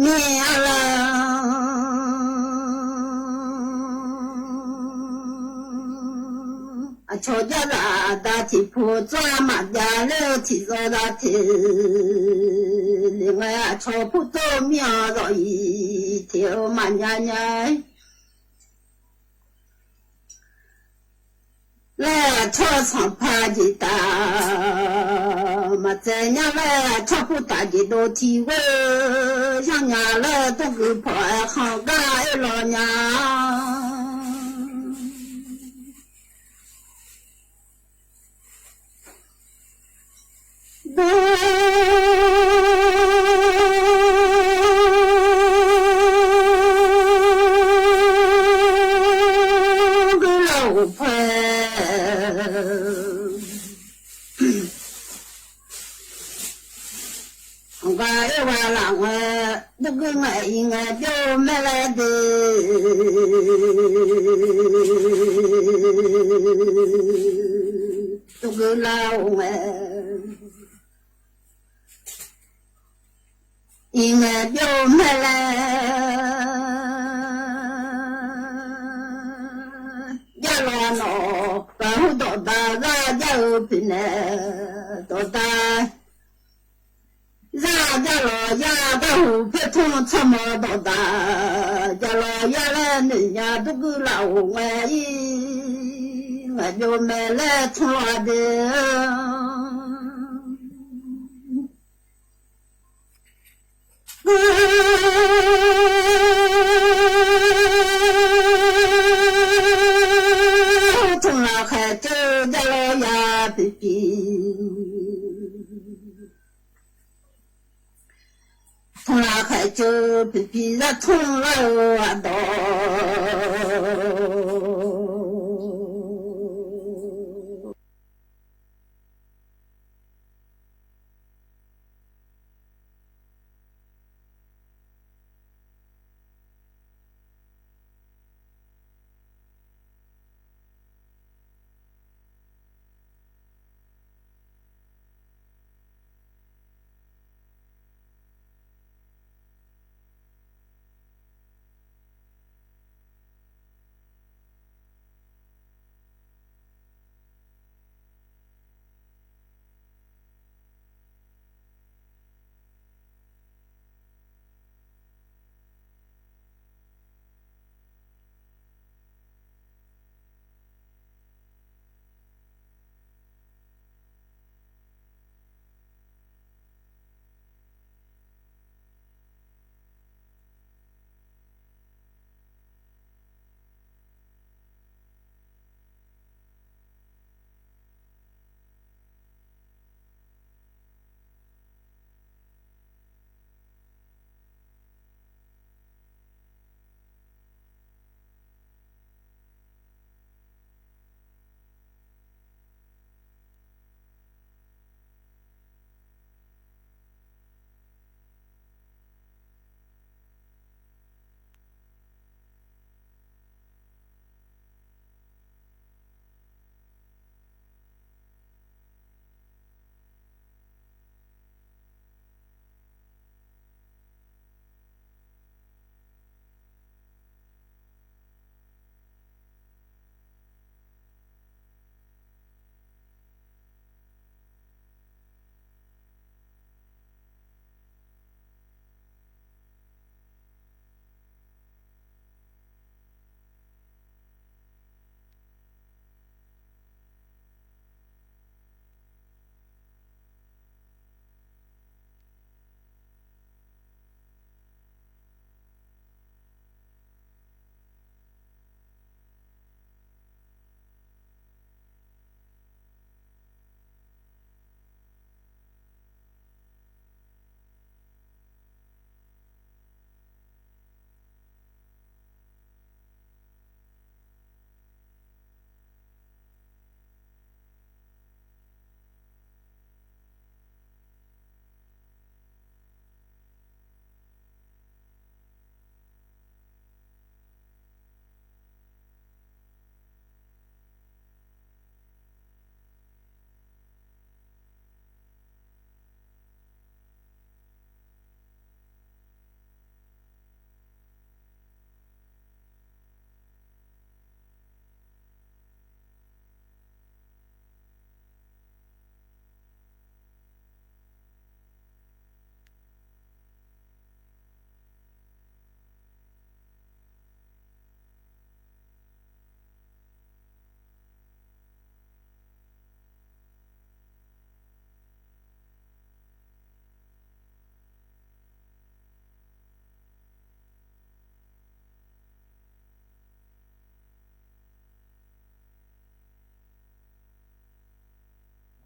Mir-a lar. Aqcawq jarzaq aqda tiq pu tsawrhaq maqjav ler-eu tiqzawr za teq le ngae, aqcawq purtov mir-anr zawq-iq teq-eu maqnya nya-ir laer, aqcawq sanqpaq jeq taf maqtsaev nya laer, aqcawq purtaf jeq dov tiq ghoer zanr nya laer, dawrgui pawq-aer khanqgar oerlaw nya. Dawrgui lar-euq paw-aer khanqgar oerghaq laf ngae, dawrgui ngae iq ngae byov mae laer de. Dawrgui lar-euq ngae iq ngae byov mae laer, jarlawq nawq, gaqhur dawqda zar jar-eu poeqnaeq dawqda. Zar jarlawq yar, gaqhur paertmr tsawrmawr dawqda. Jarlawq yar laer noeqnya dawrgui lar-euq ngae, iq ngae byov mae laer tmr-a de. Tmr lafkhaeq ceuv jarlawq yar piqpiq. Tmr lafkhaeq ceuv piqpiq zar tmr lar-eu aqdawq.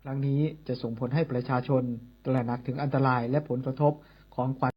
ครั้งนี้จะส่งผลให้ประชาชนตระหนักถึงอันตรายและผลกระทบของควัน